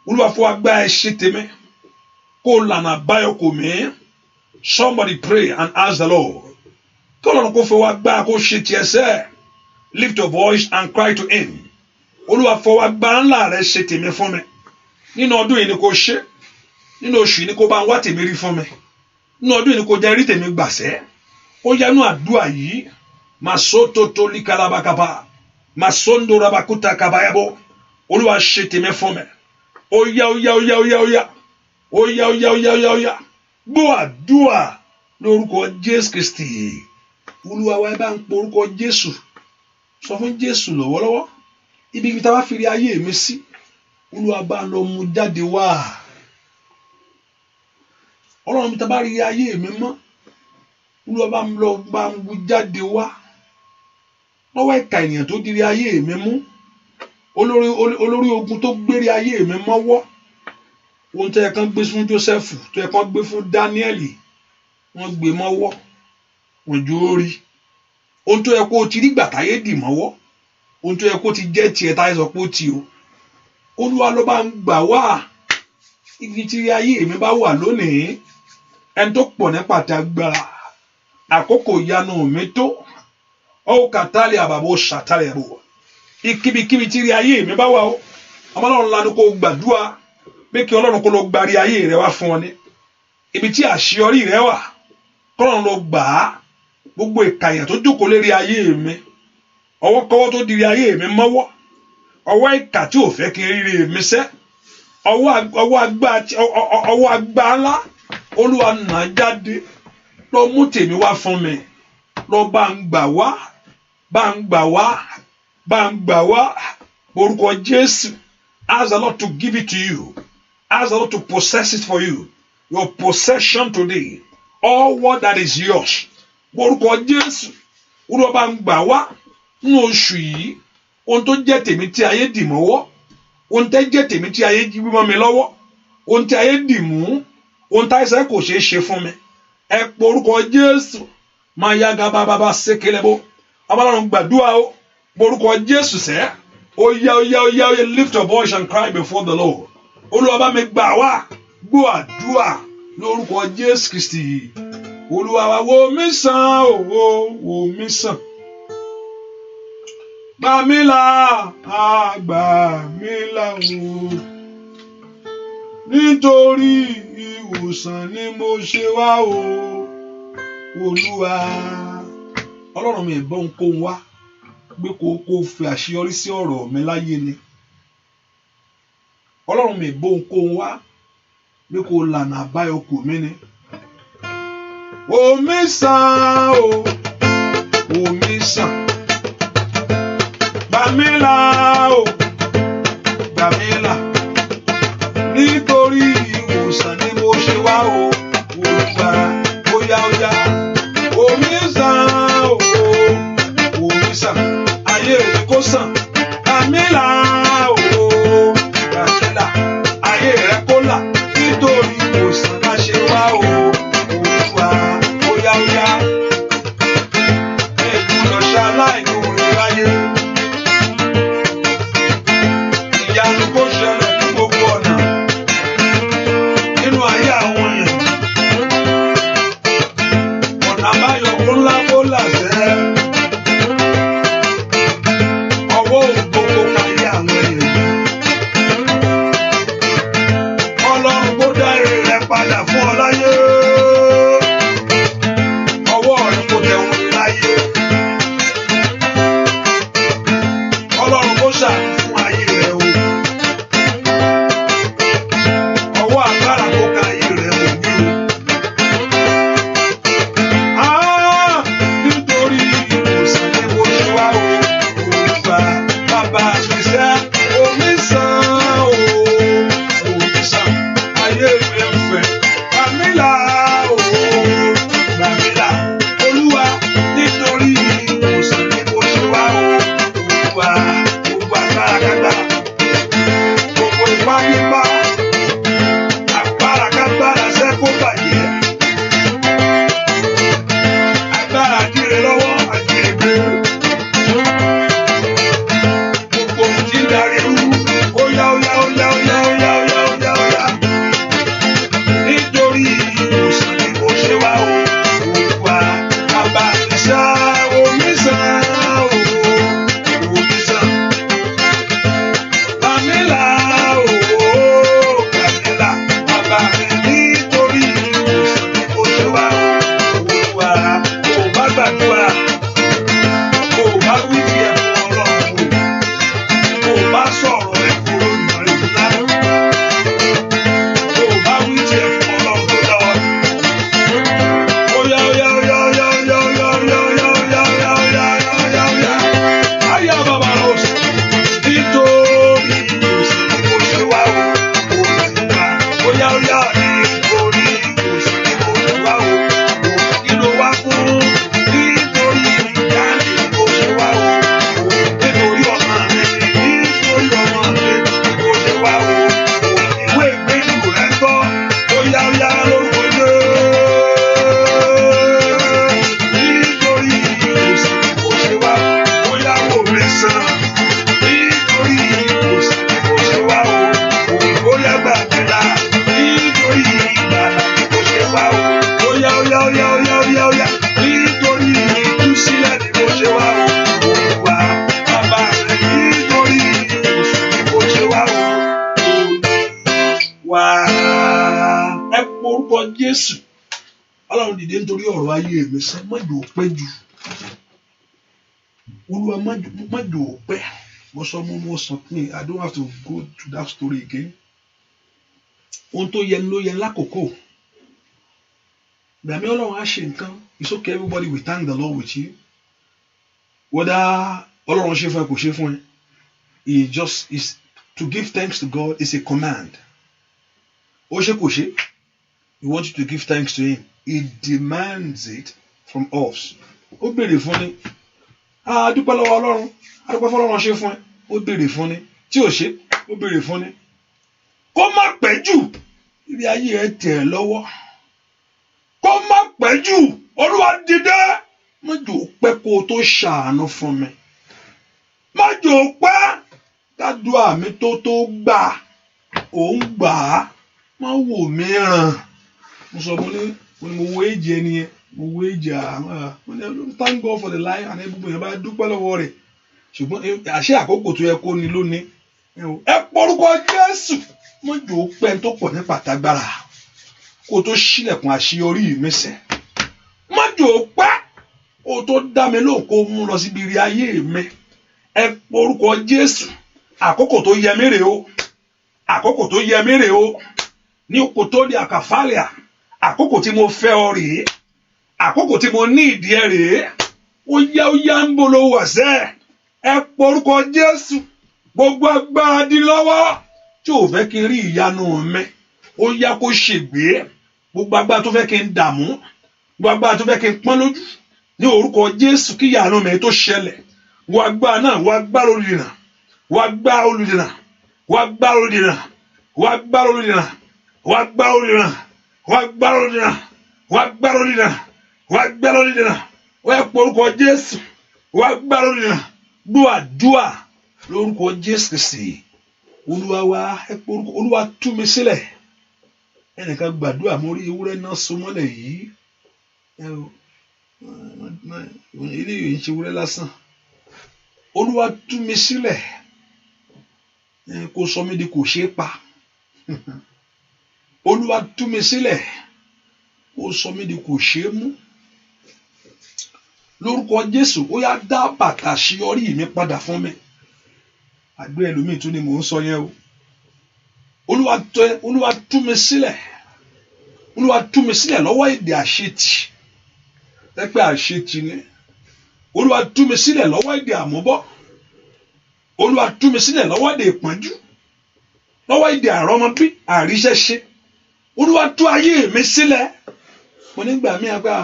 Olúwa fọwọ́ agbára ẹ ṣe tèmi. Kó lànà àbáyọ kò mí. Somebody pray and ask the Lord. Kí Ọlọ́run kó fọwọ́ agbára kó ṣe tiẹ̀ sẹ́. Lift your voice and cry to him. Olúwa fọwọ́ agbára ńlá rẹ ṣe tèmi fún mi. Nínú ọdún yìí ni kò ṣe. Nínú oṣù yìí ni kò bá ń wá tèmi rí fún mi. Nínú ọdún yìí ni kò jẹ́ rí tèmi gbàṣẹ́. Ó yánú àdúrà yìí. Màsótótó líkalabakaba. Màsóńdórabakuta kabayabo. Olúwa ṣe tèmi fún mi. Ó yá ó yá ó yá ó yá ó yá. Ó yá ó yá ó yá ó yá ó yá. Gbọ́ àdúrà lórúkọ Jésù Kristi. Olúwa wa, ẹ bá ń pe orúkọ Jésù. Sọ fún Jésù lọ́wọ́lọ́wọ́. Ibi ibi tá a bá fi rí ayé mi sí. Olúwa bá lọ mú jáde wá. Ọlọ́run, mi tá a bá rí ayé mi mọ́. Olúwa bá ń lọ bá ń mú jáde wá. Lọ́wọ́ ìka ènìyàn tó dirí ayé mi mú. Olórí ogun tó gbérí ayé mi mọ́wọ́. Ohun tó yẹ kán gbé fún Joseph, tó yẹ kán gbé fún Dáníẹ́lì, wọ́n gbé mọ́wọ́, wọ́n jó rí. Ohun tó yẹ kó o ti rí gbà táyé dì mọ́wọ́, ohun tó yẹ kó ti jẹ́ tiẹ̀ táyé sọ pé ó ti o. Olúwa ló bá ń gbà wá. Ibi tí ayé mi bá wà lónìí, ẹni tó pọ̀ nípa àti agbára, àkókò ìyanu mi tó. Ó kàtàlì àbàbò ṣàtàlì ẹ̀bù. Ikíbikíbi tí rí ayé mi bá wà o, ọmọ Ọlọ́run lanu kó gbàdúrà pé kí Ọlọ́run kó lọ gbàrí ayé rẹ wá fún ọ ní. Ibi tí àṣeyọrí rẹ wà, kọ́lọ́run lọ gbà á. Gbogbo ìkàyà tó jókòó lérí ayé mi, ọwọ́kọ́wọ́ tó diri ayé mi mọ́wọ́, ọwọ́ ìkà tí ò fẹ́ kí n ríre mi sẹ́, ọwọ́ agbá ńlá, Olúwa nà jáde, lọ mú tèmi wá fún mi, lọ bá ń gbà wá, bá ń gbà wá, bá ń gbà wá. Orúkọ Jésù. Ask the Lord to give it to you. Ask the Lord to possess it for you. Your possession today. All what that is yours. Orúkọ Jésù. Olúwa bá ń gbà wá nínú oṣù yìí. Ohun tó jẹ́ tèmi tí ayé dì mọ́wọ́. Ohun tó jẹ́ tèmi tí ayé jí mọ́ mi lọ́wọ́. Ohun tí ayé dì mú. Ohun tí àìsàn kò ṣeé ṣe fún mi. Ẹ pọ orúkọ Jésù. Máa yá gabababa sékelebo. Ọlọ́run gbàdúrà o. Orúkọ Jésù sẹ́. Ó yá, ó yá, ó yá, ó yá, lift your voice and cry before the Lord. Olúwa bá mi gbà wá. Gbọ́ àdúrà lórúkọ Jésù Kristi. Olúwa wa, wò mí sàn, òwò wò mí sàn. Gbà mí là, gbà mí là o. Nítorí ìwòsàn ni mo ṣe wá o. Olúwa. Ọlọ́run mi, ìbọn kó wá pé kó fi àṣeyọrí sí ọ̀rọ̀ mi láyé ni. Ọlọ́run mi, ìbọn kó wá pé kó lànà àbáyọ kù mí ni. Wò mí sàn o, wò mí sàn. Gbà mí là o, gbà mí là. Nítorí ìwòsàn ni mo ṣe wá o, Olúwa, óyá óyá. Wò mí sàn o, wò mí sàn. Ayé mi kó sàn. Gbà mí là o, gbà mí là. Ayé rẹ kó là. Nítorí ìwòsàn la ṣe wá o, Olúwa, óyá óyá. Ègbúdọ̀ ṣaláìmoore láyé. Ìyanu kó ṣẹlẹ̀ ní gbogbo ọ̀nà. Nínú ayé àwọn èèyàn. Ọ̀nà àbáyọ kó ńlá kó là sẹ́. Ọwọ́ ògo kó kárí. Jésù. Ọlọ́run dìde nítorí ọ̀rọ̀ ayé mi sẹ́, má jò pẹ́ jù. Olúwa, má jò pẹ́. Mo sọ, mo sọ pé I don't have to go to that story again. Ohun tó yẹ ló yẹ lákòókò. Gbàmí Ọlọ́run á ṣe nǹkan. It's okay, everybody will thank the Lord with you. Whether Ọlọ́run ṣe fún ẹ, kò ṣe fún ẹ. It just is to give thanks to God is a command. Ó ṣe, kò ṣe. He wants you to give thanks to him. He demands it from us. Ó béèrè fún ni. A dúpẹ́ lọ́wọ́ Ọlọ́run. A dúpẹ́ fọlọ́run ṣe fún ẹ. Ó béèrè fún ni. Tí ò ṣe, ó béèrè fún ni. Kó má pẹ́ jù. Ibi ayé ẹ tẹ̀ lọ́wọ́. Kó má pẹ́ jù. Olúwa dìde. Má jò pẹ́ kó o tó ṣàánú fún mi. Má jò pẹ́. Kádùá mi tó gbà. Ò ń gbà á. Má wò mí ràn. Mo sọ, mo ní mo wo èjì ẹni yẹn, mo wo èjì àwọn. Mo ní thank God for the life and everybody yẹn bá dúpẹ́ lọ́wọ́ rẹ̀, ṣùgbọ́n àṣẹ àkókò tó yẹ kó ni lónìí. Ẹ porúkọ Jésù. Má jò pẹ́ tó pọ̀ ní pàtàgbára kó o tó ṣílẹ̀kùn àṣeyọrí mi sẹ̀. Má jò pẹ́ kó o tó dá mi lóhùn, kó o mú lọ síbi rí ayé mi. Ẹ porúkọ Jésù. Àkókò tó yẹ mí rèé o. Àkókò tó yẹ mí rèé o. Ní oko tó di àkàfàlẹ̀, àkókò tí mo fẹ́ ọ rèé. Àkókò tí mo ní ìdí ẹ rèé. Ó yá, ó yá, ń bolo wà sẹ́. Ẹ porúkọ Jésù. Gbogbo agbára dín lọ́wọ́ tí ò fẹ́ kí n rí ìyanu mi, ó yá, kó ṣègbé. Gbogbo agbára tó fẹ́ kí n dààmú, gbogbo agbára tó fẹ́ kí n pọ́n lójú, ní orúkọ Jésù, kí ìyanu mi tó ṣẹlẹ̀, wọ́n agbára náà, wọ́n agbára olùdènà, wọ́n agbára olùdènà, wọ́n agbára olùdènà, wọ́n agbára olùdènà, wọ́n agbára olùdènà, wọ́n agbára olùdènà, wọ́n agbára olùdènà, wọ́n agbára olùdènà. Wọ́n yẹ pé orúkọ Jésù. Wọ́n agbára olùdènà. Gbọ́ àdúà lórúkọ Jésù Kristi Olúwa wa. Ẹ pé orúkọ Olúwa. Tú mi sílẹ̀. Ẹnìkan gbàdúrà. Mo rí ewúrẹ́ náà so mọ́lẹ̀ yìí. Eléyìí ń ṣe ewúrẹ́ lásán. Olúwa, tú mi sílẹ̀, kó sọ mí di kò ṣeé pa. Olúwa, tú mi sílẹ̀, kó sọ mí di kò ṣeé mú. Lórúkọ Jésù, ó yá, dá bàtà àṣeyọrí mi padà fún mi. Àgbẹ̀ ẹlòmíì tún ni mò ń sọ yẹn o. Olúwa tẹ, Olúwa tú mi sílẹ̀. Olúwa, tú mi sílẹ̀ lọ́wọ́ èdè àṣetì, tẹ́pẹ́ àṣetì ni. Olúwa, tú mi sílẹ̀ lọ́wọ́ èdè àmúbọ́. Olúwa, tú mi sílẹ̀ lọ́wọ́ èdè ìpọ́njú, lọ́wọ́ èdè àrọ́mọbí, àríṣẹ́ṣe. Olúwa, tú ayé mi sílẹ̀. Mo nígbà míì àgbà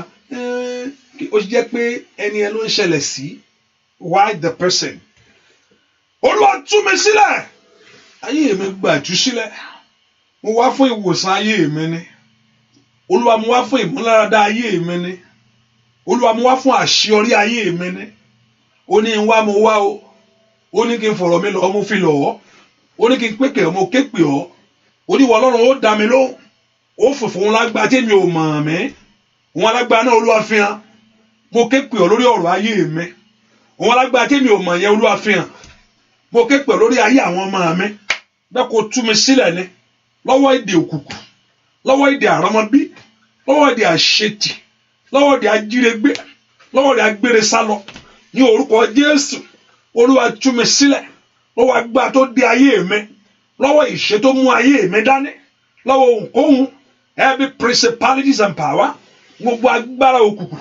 ó jẹ́ pé ẹni ẹ ló ń ṣẹlẹ̀ sí. Why the person? Olúwa, tú mi sílẹ̀. Ayé mi gbà tú sílẹ̀. Mo wá fún ìwòsàn ayé mi ni. Olúwa, mo wá fún ìmúláradá ayé mi ni. Olúwa, mo wá fún àṣeyọrí ayé mi ni. Ó ní wá, mo wá o. Ó ní kí n fọ̀rọ̀ mi lọ̀, mo fi lọ̀ ọ́. Ó ní kí n pékè, mo ké pè ọ́. Ó ní ìwọ Ọlọ́run ó dá mi lóhùn. Ó fòfò wọn lágbára tí mi ò mọ̀ mí. Wọn alágbára náà, Olúwa fi hàn. Mo ké pè ọ́ lórí ọ̀rọ̀ ayé mi. Wọn alágbára tí mi ò mọ̀ yẹn, Olúwa fi hàn. Mo ké pè ọ́ lórí ayé àwọn ọmọ mi bẹ́ẹ̀, kó tú mi sílẹ̀ ni lọ́wọ́ èdè òkùnkùn, lọ́wọ́ èdè àrọ́mọbí, lọ́wọ́ èdè àṣetì, lọ́wọ́ èdè ajírégbé, lọ́wọ́ èdè agbére sálọ. Ní orúkọ Jésù, Olúwa, tú mi sílẹ̀ lọ́wọ́ agbára tó dé ayé mi, lọ́wọ́ ìṣe tó mú ayé mi dání, lọ́wọ́ ohunkóhun, every principalities and power, gbogbo agbára òkùnkùn.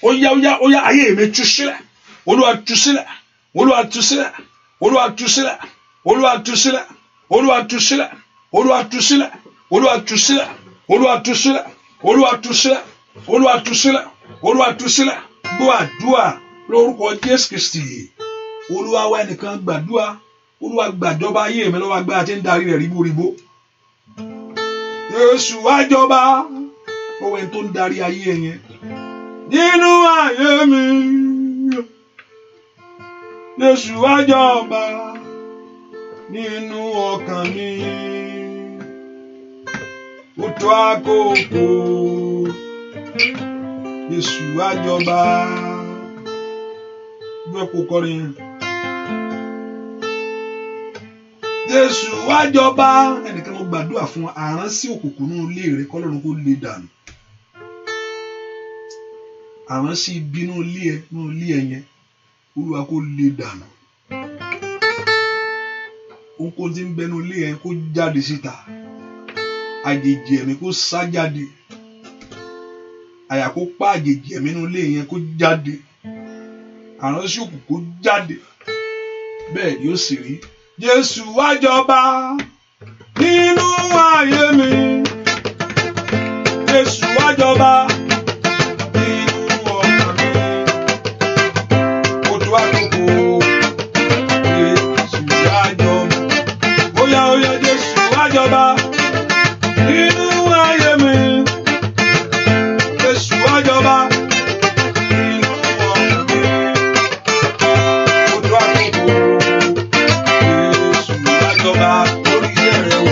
Ó yá, ó yá, ó yá, ayé mi, tú sílẹ̀. Olúwa, tú sílẹ̀. Olúwa, tú sílẹ̀. Olúwa, tú sílẹ̀. Olúwa, tú sílẹ̀. Olúwa, tú sílẹ̀. Olúwa, tú sílẹ̀. Olúwa, tú sílẹ̀. Olúwa, tú sílẹ̀. Olúwa, tú sílẹ̀. Olúwa, tú sílẹ̀. Olúwa, tú sílẹ̀. Gbọ́ àdúrà lórúkọ Jésù Kristi Olúwa wa. Ẹnìkan gbàdúrà. Olúwa, gbàjọba ayé mi lọ́wọ́ agbára tí ń darí rẹ̀ ríboríbo. Jésù wá jọba lọ́wọ́ ẹni tó ń darí ayé yẹn nínú ayé mi. Jésù wá jọba nínú ọkàn mi. Ó tó àkókò, Jésù wá jọba. Bẹ́ẹ̀ kó kọrin yẹn. Jésù wá jọba. Ẹnìkan, mo gbàdúrà fún àránsí òkùnkùn nínú ilé rẹ, kọ́lọ́run kó lè dànù. Àránsí ibi inú ilé ẹ, inú ilé ẹ yẹn, Olúwa kó lé dànù. Ohunkóhun tí ń bẹ nínú ilé ẹ kó jáde síta. Àjèjì ẹ̀mí kó sá jáde. Àyà kó pa àjèjì ẹ̀mí nínú ilé yẹn kó jáde. Àránsí òkùnkùn kó jáde. Bẹ́ẹ̀ ni ó sì rí. Jésù wá jọba nínú ayé mi. Jésù wá jọba nínú ọkàn mi. Ó tó àkókò. Jésù wá jọba. Óyá, óyá, Jésù wá jọba nínú ayé mi. Jésù wá jọba nínú ọkàn mi. Ó tó àkókò. Jésù wá jọba lórí iṣẹ́ rẹ o.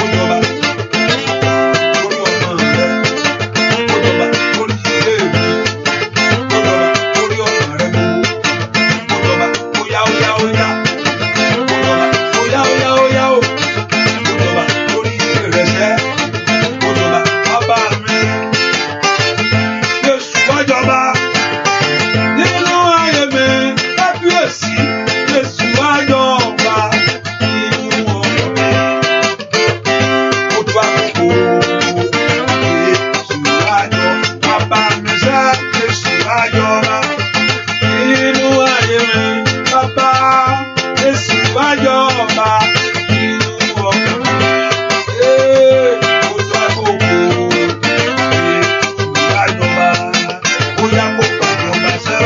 Ó jọba lórí ọmọ rẹ. Ó jọba lórí ilé mi. Ó jọba lórí ọ̀nà rẹ gbogbo. Ó jọba, óyá, óyá, óyá. Ó jọba, óyá, óyá, óyá o. Ó jọba lórí ilé rẹ sẹ́. Ó jọba, bàbá mi. Jésù wá jọba nínú ayé mi. Kábíyèsí, Jésù wá jọba nínú ọkàn mi. Ó tó àkókò. Jésù wá jọba. Bàbá mi sẹ́, Jésù wá jọba nínú ayé mi. Bàbá, Jésù wá jọba nínú ọkàn mi. Ee, ó tó àkókò. Jésù wá jọba. Ó yá, kó gbàjọba sẹ́.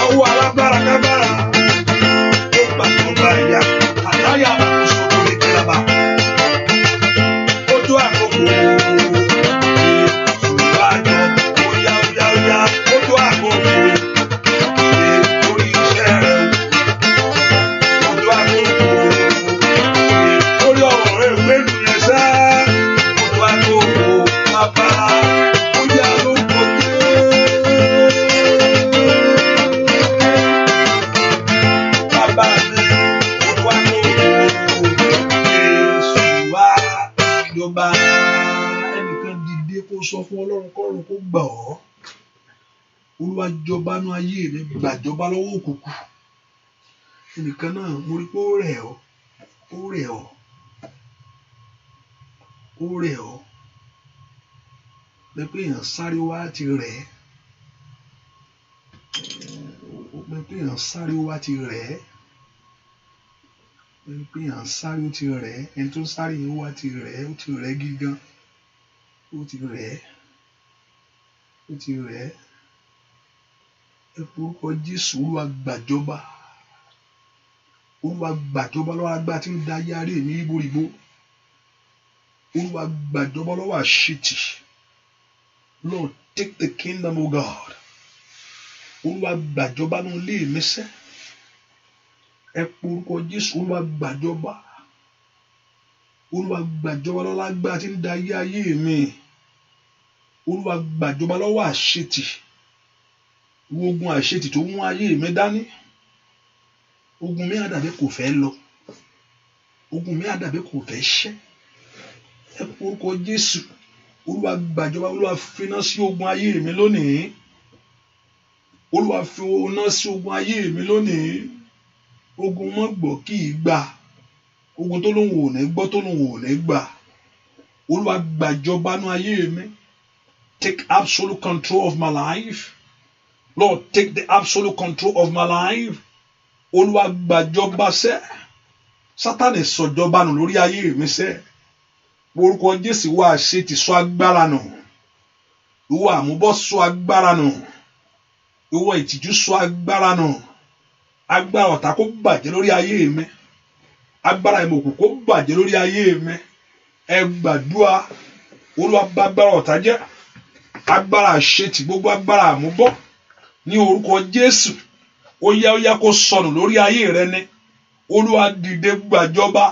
Ọwọ́ alágbára kágbára kó gbàjọba ìyá. Àtàyà àbàkóso tó lè kéraba. Ó tó àkókò. Jésù wá jọba. Ó yá, ó yá, ó yá. Ó tó àkókò. Lórí iṣẹ́ rẹ o. Ó tó àkókò. Lórí ọ̀rọ̀ rẹ gbẹ́nu yẹn sẹ́. Ó tó àkókò. Bàbá, ó yá lórúkọ Jésù. Bàbá mi, ó tó àkókò. Jésù wá jọba. Ẹnìkan dìde kó sọ fún Ọlọ́run kọ́run kó gbà ọ́. Olúwa jọba nú ayé mi, gbàjọba lọ́wọ́ òkùnkùn. Ẹnìkan náà, mo rí pé ó rẹ̀ ọ́, ó rẹ̀ ọ́, ó rẹ̀ ọ́. Bẹ́ẹ̀ pé èèyàn sáré wá ti rẹ̀ ẹ́. Bẹ́ẹ̀ pé èèyàn sáré wá ti rẹ̀ ẹ́. Bẹ́ẹ̀ pé èèyàn sáré, ó ti rẹ̀ ẹ́. Ẹni tó ń sáré yẹn, ó wá ti rẹ̀ ẹ́, ó ti rẹ̀ ẹ́ gígan. Ó ti rẹ̀ ẹ́. Ó ti rẹ̀ ẹ́. Ẹ pe orúkọ Jésù, Olúwa gbàjọba. Olúwa gbàjọba lọ́wọ́ agbára tí ń da ayé aré mi ríboríbo. Olúwa gbàjọba lọ́wọ́ àṣetì. Lord, take the kingdom of God. Olúwa gbàjọba nínú ilé mi sẹ́. Ẹ pe orúkọ Jésù, Olúwa gbàjọba. Olúwa gbàjọba lọ́wọ́ agbára tí ń da ayé ayé mi. Olúwa gbàjọba lọ́wọ́ àṣetì. Ogun àṣetì tó mú ayé mi dání. Ogun mi àdàbí kò fẹ́ lọ. Ogun mi àdàbí kò fẹ́ ṣẹ́. Ẹ pe orúkọ Jésù. Olúwa gbàjọba, Olúwa finá sí ogun ayé mi lónìí. Olúwa fi iná sí ogun ayé mi lónìí. Ogun mọ́ gbọ́ kì í gbà. Ogun tó lóun ò ní gbọ́, tó lóun ò ní gbà. Olúwa gbàjọba nú ayé mi. Take absolute control of my life. Lord, take the absolute control of my life. Olúwa gbàjọba sẹ́. Sátánì sọ̀jọba nù lórí ayé mi sẹ́. Orúkọ Jésù, wá ṣe ti sọ agbára nù. Ìwọ àmúbọ́, sọ agbára nù. Ìwọ ìtìjú, sọ agbára nù. Agbára ọ̀tá kó bàjẹ́ lórí ayé mi. Agbára ìmọ̀ òkùnkùn kó bàjẹ́ lórí ayé mi. Ẹ gbàdúrà. Olúwa bá agbára ọ̀tá jẹ́. Agbára àṣetì, gbogbo agbára àmúbọ́, ní orúkọ Jésù, ó yá, ó yá, kó sọnù lórí ayé rẹ ni. Olúwa dìde gbàjọba.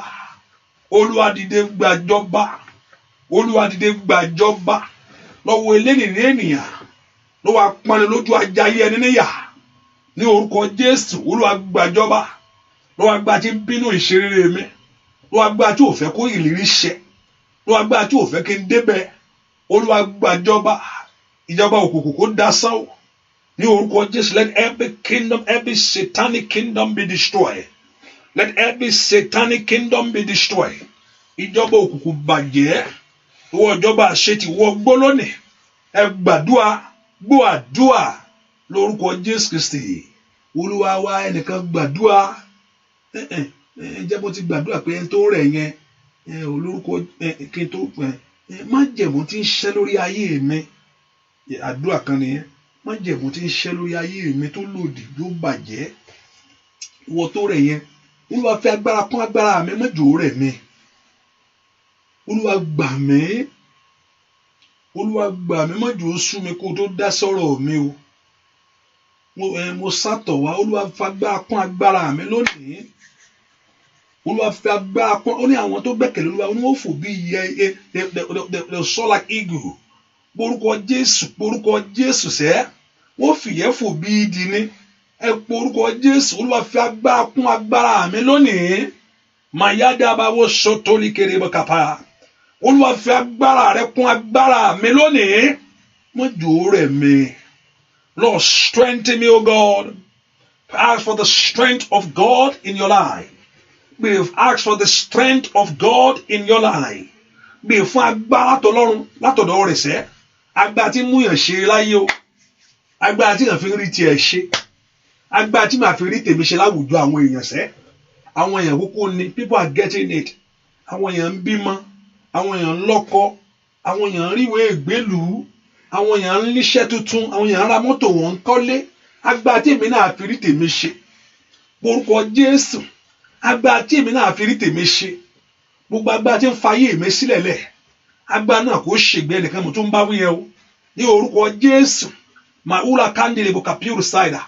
Olúwa dìde gbàjọba. Olúwa dìde gbàjọba lọ́wọ́ eléyìí ènìyàn, lọ́wọ́ apọ́nni lójú ajayé ẹni níyà. Ní orúkọ Jésù, Olúwa gbàjọba lọ́wọ́ agbára tí ń bínú ìṣeré mi, lọ́wọ́ agbára tí ò fẹ́ kó ìlérí ṣẹ, lọ́wọ́ agbára tí ò fẹ́ kí n débẹ̀. Olúwa gbàjọba. Ìjọba òkùnkùn kó dasán o. Ní orúkọ Jésù, let every kingdom, every satanic kingdom be destroyed. Let every satanic kingdom be destroyed. Ìjọba òkùnkùn bàjẹ́. Ìwọ ìjọba àṣetì, wọ gbó lónìí. Ẹ gbàdúrà, gbọ́ àdúà lórúkọ Jésù Kristi Olúwa wa. Ẹnìkan gbàdúrà. Ẹ jẹ́ bó ti gbàdúrà pé ẹni tó rẹ̀ yẹn olórúkọ kí n tó májẹ̀mú tí ń ṣẹ́ lórí ayé mi. Àdúrà kan nìyẹn. Májẹ̀mú tí ń ṣẹ́ lórí ayé mi tó lòdì yóò bàjẹ́. Ìwọ tó rẹ̀ yẹn, Olúwa fi agbára kún agbára mi, má jò rẹ̀ mi. Olúwa gbà mí, Olúwa gbà mí, má jò sú mi kó tó dá sọ̀rọ̀ mi o. Mo sátọ̀ wá. Olúwa fi agbára kún agbára mi lónìí. Olúwa fi agbára kún. Ó ní àwọn tó gbẹ́kẹ̀lé Olúwa, ó ní wọ́n fò bí ìyẹ́, they soar like eagle. Porúkọ Jésù, porúkọ Jésù sẹ́. Wọ́n fìyẹ́ fò bí idì ni. Ẹ porúkọ Jésù. Olúwa fi agbára kún agbára mi lónìí. Mayadabawo sotoli kerebo kapa. Olúwa fi agbára rẹ kún agbára mi lónìí. Má jò rẹ̀ mi. Lord, strengthen me, O God. Ask for the strength of God in your life. We ask for the strength of God in your life. Bí fún agbára tọlọ́run látọ̀dọ̀ rẹ̀ sẹ́. Agbára tí mú yàn ṣe láyé o. Agbára tí yàn fi rí tiẹ̀ ṣe. Agbára tí màá fi rí tèmi ṣe láwùjọ àwọn èèyàn sẹ́. Àwọn èèyàn kúkú ni, people are getting it. Àwọn èèyàn ń bímọ. Àwọn èèyàn ń lọ́kọ. Àwọn èèyàn ń ríwèé ìgbélùú. Àwọn èèyàn ń níṣẹ́ tuntun. Àwọn èèyàn ń ra mọ́tò, wọn ń kọ́lé. Agbára tí èmi náà fi rí tèmi ṣe. Orúkọ Jésù. Agbára tí èmi náà fi rí tèmi ṣe. Gbogbo agbára tí ń fa ayé mi sílẹ̀ lẹ̀. Agbára náà kò ṣègbè. Ẹnìkan mo tún bá wí yẹn o. Ní orúkọ Jésù. Màúlà kandele bokapiru saida.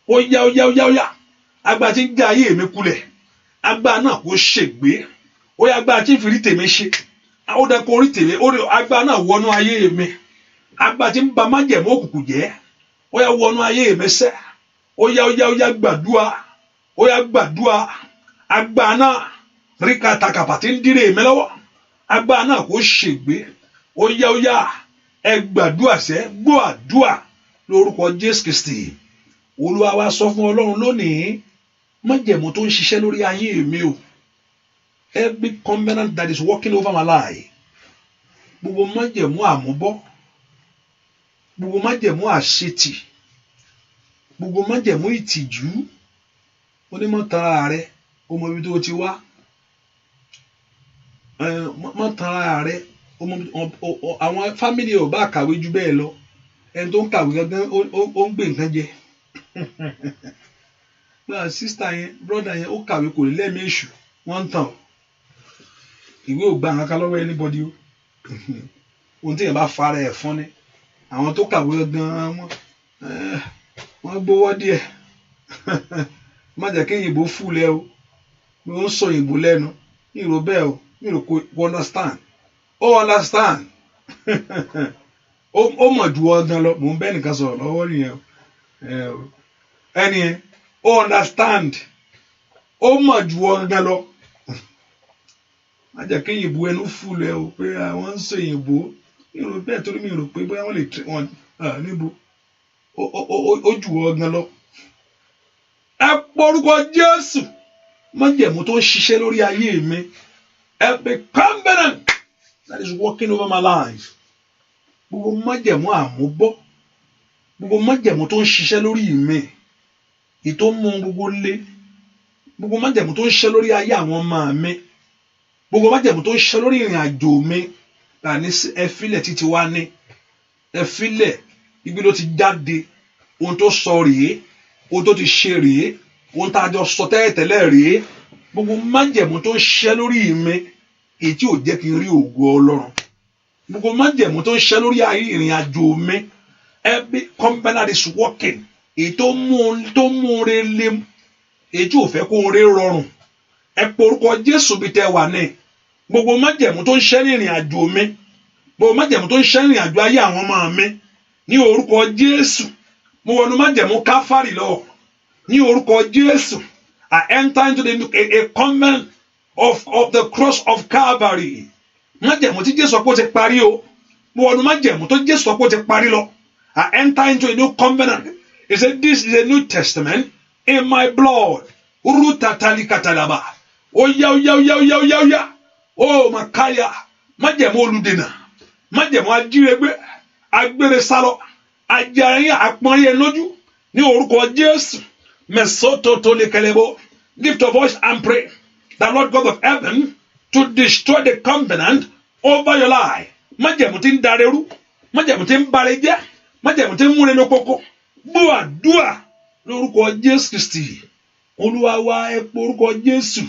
Ó yá, ó yá, ó yá, ó yá. Agbára tí ń já ayé mi kulẹ̀. Agbára náà kò ṣègbè. Ó yá, agbára tí ń fi rí tèmi ṣe. Ó dẹ kó rí tèmi. Ó rí agbára náà wọnú ayé mi. Agbára tí ń ba májẹ̀mú òkùnkùn jẹ́. Ó yá, wọnú ayé mi sẹ́. Ó yá, ó yá, ó yá, gbàdúrà. Ó yá, gbàdúrà. Agbára náà rí katakàpà tí ń dírè mi lọ́wọ́. Agbára náà kò ṣègbè. Ó yá, ó yá, ẹ gbàdúrà sẹ́. Gbọ́ àdúà lórúkọ Jésù Kristi Olúwa wa. Sọ fún Ọlọ́run lónìí, májẹ̀mú tó ń ṣiṣẹ́ lórí ayé mi o. Every covenant that is working over my life. Gbogbo májẹ̀mú àmúbọ́, gbogbo májẹ̀mú àṣetì, gbogbo májẹ̀mú ìtìjú. Onímọ̀ tanra rẹ, ó mọ ibi tó ti wá. Mọ́ tanra rẹ. Àwọn family ò bá kàwé jù bẹ́ẹ̀ lọ. Ẹni tó ń kàwé gangan, ó ń gbé nǹkan jẹ. Sister yẹn, brother yẹn, ó kàwé, kò ní lẹ́mìí èṣù. Wọ́n ń tàn. Ìwé ò gba nǹkan kan lọ́wọ́ anybody o. Ohun tí èèyàn bá fara ẹ̀ fún ni. Àwọn tó kàwé gan, wọ́n gbówó díẹ̀. Má jẹ́ kí òyìnbó fúlẹ̀ o. Pé ó ń sọ òyìnbó lẹ́nu, mi rò bẹ́ẹ̀ o. Mi rò kó understand. Ó understand, ó mọ̀ ju ọ gan lọ. Mò ń bẹ́ nìkan sọ̀rọ̀ lọ́wọ́ nìyẹn o. Ẹni yẹn, ó understand, ó mọ̀ ju ọ gan lọ. Má jẹ́ kí òyìnbó ẹnu fúlẹ̀ o, pé àwọn ń sọ òyìnbó. Mi rò bẹ́ẹ̀, torí mi rò pé bóyá wọ́n lè wọn níbo. Ó jù ọ gan lọ. Ẹ porúkọ Jésù. Májẹ̀mú tó ń ṣiṣẹ́ lórí ayé mi. Every covenant that is working over my life. Gbogbo májẹ̀mú àmúbọ́, gbogbo májẹ̀mú tó ń ṣiṣẹ́ lórí mi, ètò mú gbogbo lé, gbogbo májẹ̀mú tó ń ṣiṣẹ́ lórí ayé àwọn ọmọ mi, gbogbo májẹ̀mú tó ń ṣiṣẹ́ lórí ìrìn àjò mi, àní ẹ filẹ̀ títí wá ní. Ẹ filẹ̀, ibi ló ti jáde. Ohun tó sọ rèé, ohun tó ti ṣe rèé, ohun tá a jọ sọ tẹ́lẹ̀tẹ́lẹ̀ rèé. Gbogbo májẹ̀mú tó ń ṣiṣẹ́ lórí mi, èyí tí ò jẹ́ kí n rí ògo Ọlọ́run, gbogbo májẹ̀mú tó ń ṣiṣẹ́ lórí ìrìn àjò mi, every covenant is working, èyí tó mú re lé, èyí tí ò fẹ́ kó re rọrùn, ẹ pe orúkọ Jésù bí tẹ wà ní. Gbogbo májẹ̀mú tó ń ṣiṣẹ́ ní ìrìn àjò mi, gbogbo májẹ̀mú tó ń ṣiṣẹ́ ní ìrìn àjò ayé àwọn ọmọ mi, ní orúkọ Jésù, mo wọnú májẹ̀mú Káfárì lọ. Ní orúkọ Jésù, I enter into a covenant of the cross of Calvary. Májẹ̀mú tí Jésù sọ pé ó ti parí o. Mo wọnú májẹ̀mú tó Jésù sọ pé ó ti parí lọ. I enter into a new covenant. He said, this is a new testament in my blood. Rutatalikatalaba. Oya, oya, oya, oya, oya, oya. Oh, Makaya. Májẹ̀mú olùdènà. Májẹ̀mú ajírégbé. Agbére sálọ. Ajayé àpọ́nlé lójú. Ní orúkọ Jésù. Mẹ̀sọ́tòtò lè kẹlẹ́bó. Lift your voice and pray. The Lord God of heaven to destroy the covenant over your life. Májẹ̀mú tí ń darẹ́rú. Májẹ̀mú tí ń balẹ̀ jẹ́. Májẹ̀mú tí ń múre lókoko. Gbọ́ àdúà lórúkọ Jésù Kristi. Olúwa wa, ẹ pé orúkọ Jésù.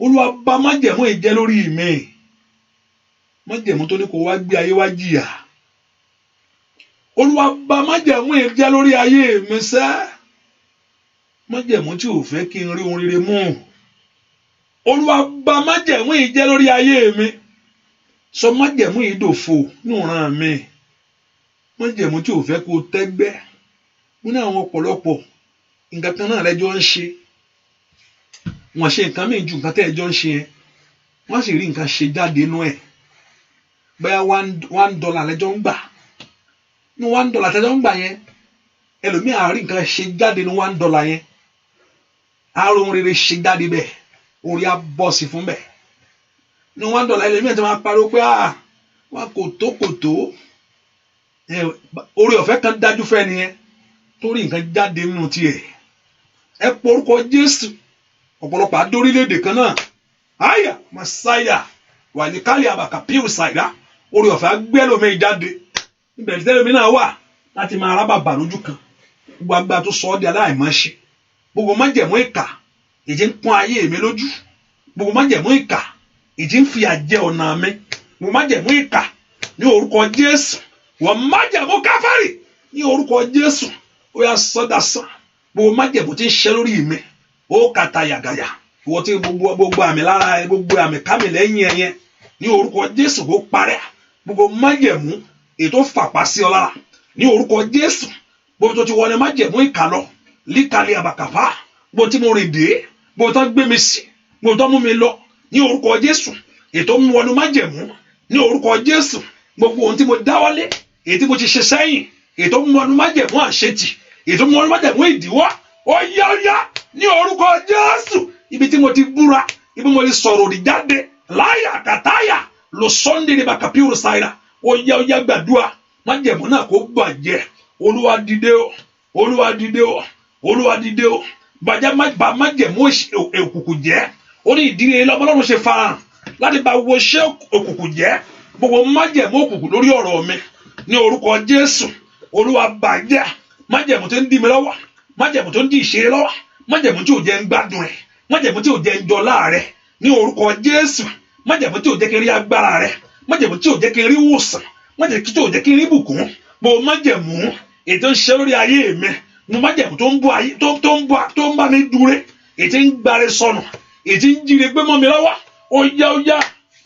Olúwa, bà májẹ̀mú yìí jẹ́ lórí mi. Májẹ̀mú tó ní kó wá gbé ayé wá jìyà. Olúwa, bà májẹ̀mú yìí jẹ́ lórí ayé mi sẹ́. Májẹ̀mú tí ò fẹ́ kí n rí ohun rere mú. Olúwa, bà májẹ̀mú yìí jẹ́ lórí ayé mi. Sọ májẹ̀mú yìí dòfo níran mi. Májẹ̀mú tí ò fẹ́ kó tẹ́gbẹ́. Mo ní àwọn ọ̀pọ̀lọpọ̀ nǹkan kan náà lẹ́jọ́ ń ṣe. Wọ́n ṣe nǹkan míì ju nǹkan tẹ́ ẹjọ́ ń ṣe yẹn. Wọ́n sì rí nǹkan ṣe jáde inú ẹ̀. Bóyá $1 lẹ́jọ́ ń gbà. Ní $1 tẹ́jọ́ ń gbà yẹn, ẹlòmíì á rí nǹkan ṣe jáde ní $1 yẹn. Àrùn rere ṣe jáde bẹ́ẹ̀. Orí á bọ́ sí fún bẹ́ẹ̀. Ní $1, ẹlòmíì ti máa pariwo pé, ah, wọn kò tó kò tó. Orí ọ̀fẹ́ kan dájú fẹ́ nìyẹn torí nǹkan jáde nínú tiẹ̀. Ẹ pọ orúkọ Jésù. Ọ̀pọ̀lọpọ̀ adórílẹ̀-èdè kan náà. Àyà Masaya wàlíkálí àbàkà píù ṣàìdá. Orí ọ̀fẹ́ agbẹ́lómi jáde. Ibẹ̀ tí tẹ́lómi náà wà láti máa rábàbà lójú kan. Gbogbo agbára tó sọ ọ́ di aláìmọ̀ṣe. Gbogbo májẹ̀mú ìkà èyí ń pọ́n ayé mi lójú. Gbogbo májẹ̀mú ìkà èyí ń fìyà jẹ ọ̀nà mi. Gbogbo májẹ̀mú ìkà ní orúkọ Jésù. Wọ́n májẹ̀mú Káfárì ní orúkọ Jésù. Ó yá, sọ́dà sàn. Gbogbo májẹ̀mú tí ń ṣe lórí mi. Ó kàtà yàgàyà. Ìwọ tí gbogbo àmì lára ẹ, gbogbo àmì kámi lẹ́yìn ẹ yẹn, ní orúkọ Jésù, kó parẹ́. Gbogbo májẹ̀mú ètò fàpá sí ọ lára ní orúkọ Jésù. Gbogbo tó ti wọlé májẹ̀mú ìkà lọ líkàlẹ̀ àbàkàfà, gbogbo tí mo rìn dé, gbogbo tó gbé mi sí, gbogbo tó mú mi lọ, ní orúkọ Jésù, ètò mú wọnú májẹ̀mú ní orúkọ Jésù. Gbogbo ohun tí mo dáwọ́lé, èyí tí mo ti ṣe sẹ́yìn, ètò mú wọnú májẹ̀mú àṣetì, ètò mú wọnú májẹ̀mú ìdíwọ́, ó yá, ó yá, ní orúkọ Jésù. Ibi tí mo ti búra, ibi mo ti sọ̀rọ̀ òdì jáde láyà kàtáyà lọ sọ́ndé ní bàkàpíwò sáyà, ó yá, ó yá, gbàdúrà. Májẹ̀mú náà kó bàjẹ́. Olúwa dìde o, Olúwa dìde o, Olúwa dìde o. Bàjẹ́, bá májẹ̀mú òkùnkùn jẹ́. Ó ní ìdílé lọ́mọlọ́run ṣe farahàn láti bá wo ṣé òkùnkùn jẹ́. Gbogbo májẹ̀mú òkùnkùn lórí ọ̀rọ̀ mi ní orúkọ Jésù, Olúwa bàjẹ́. Májẹ̀mú tó ń dí mi lọ́wọ́, májẹ̀mú tó ń dí ìṣeré lọ́wọ́, májẹ̀mú tí ò jẹ́ ń gbádùn rẹ̀, májẹ̀mú tí ò jẹ́ ń jọlá rẹ̀ ní orúkọ Jésù, májẹ̀mú tí ò jẹ́ kí n rí agbára rẹ̀, májẹ̀mú tí ò jẹ́ kí n rí wòsàn, májẹ̀mú tí ò jẹ́ kí n rí bùkún. Gbogbo májẹ̀mú ètò ń ṣe lórí ayé mi, mo májẹ̀mú tó ń bọ́ ayé, tó ń bá mi dúró, ètò ń gbáre sọnù, ètò ń jíire gbé mọ́ mi lọ́wọ́, ó yá, ó yá,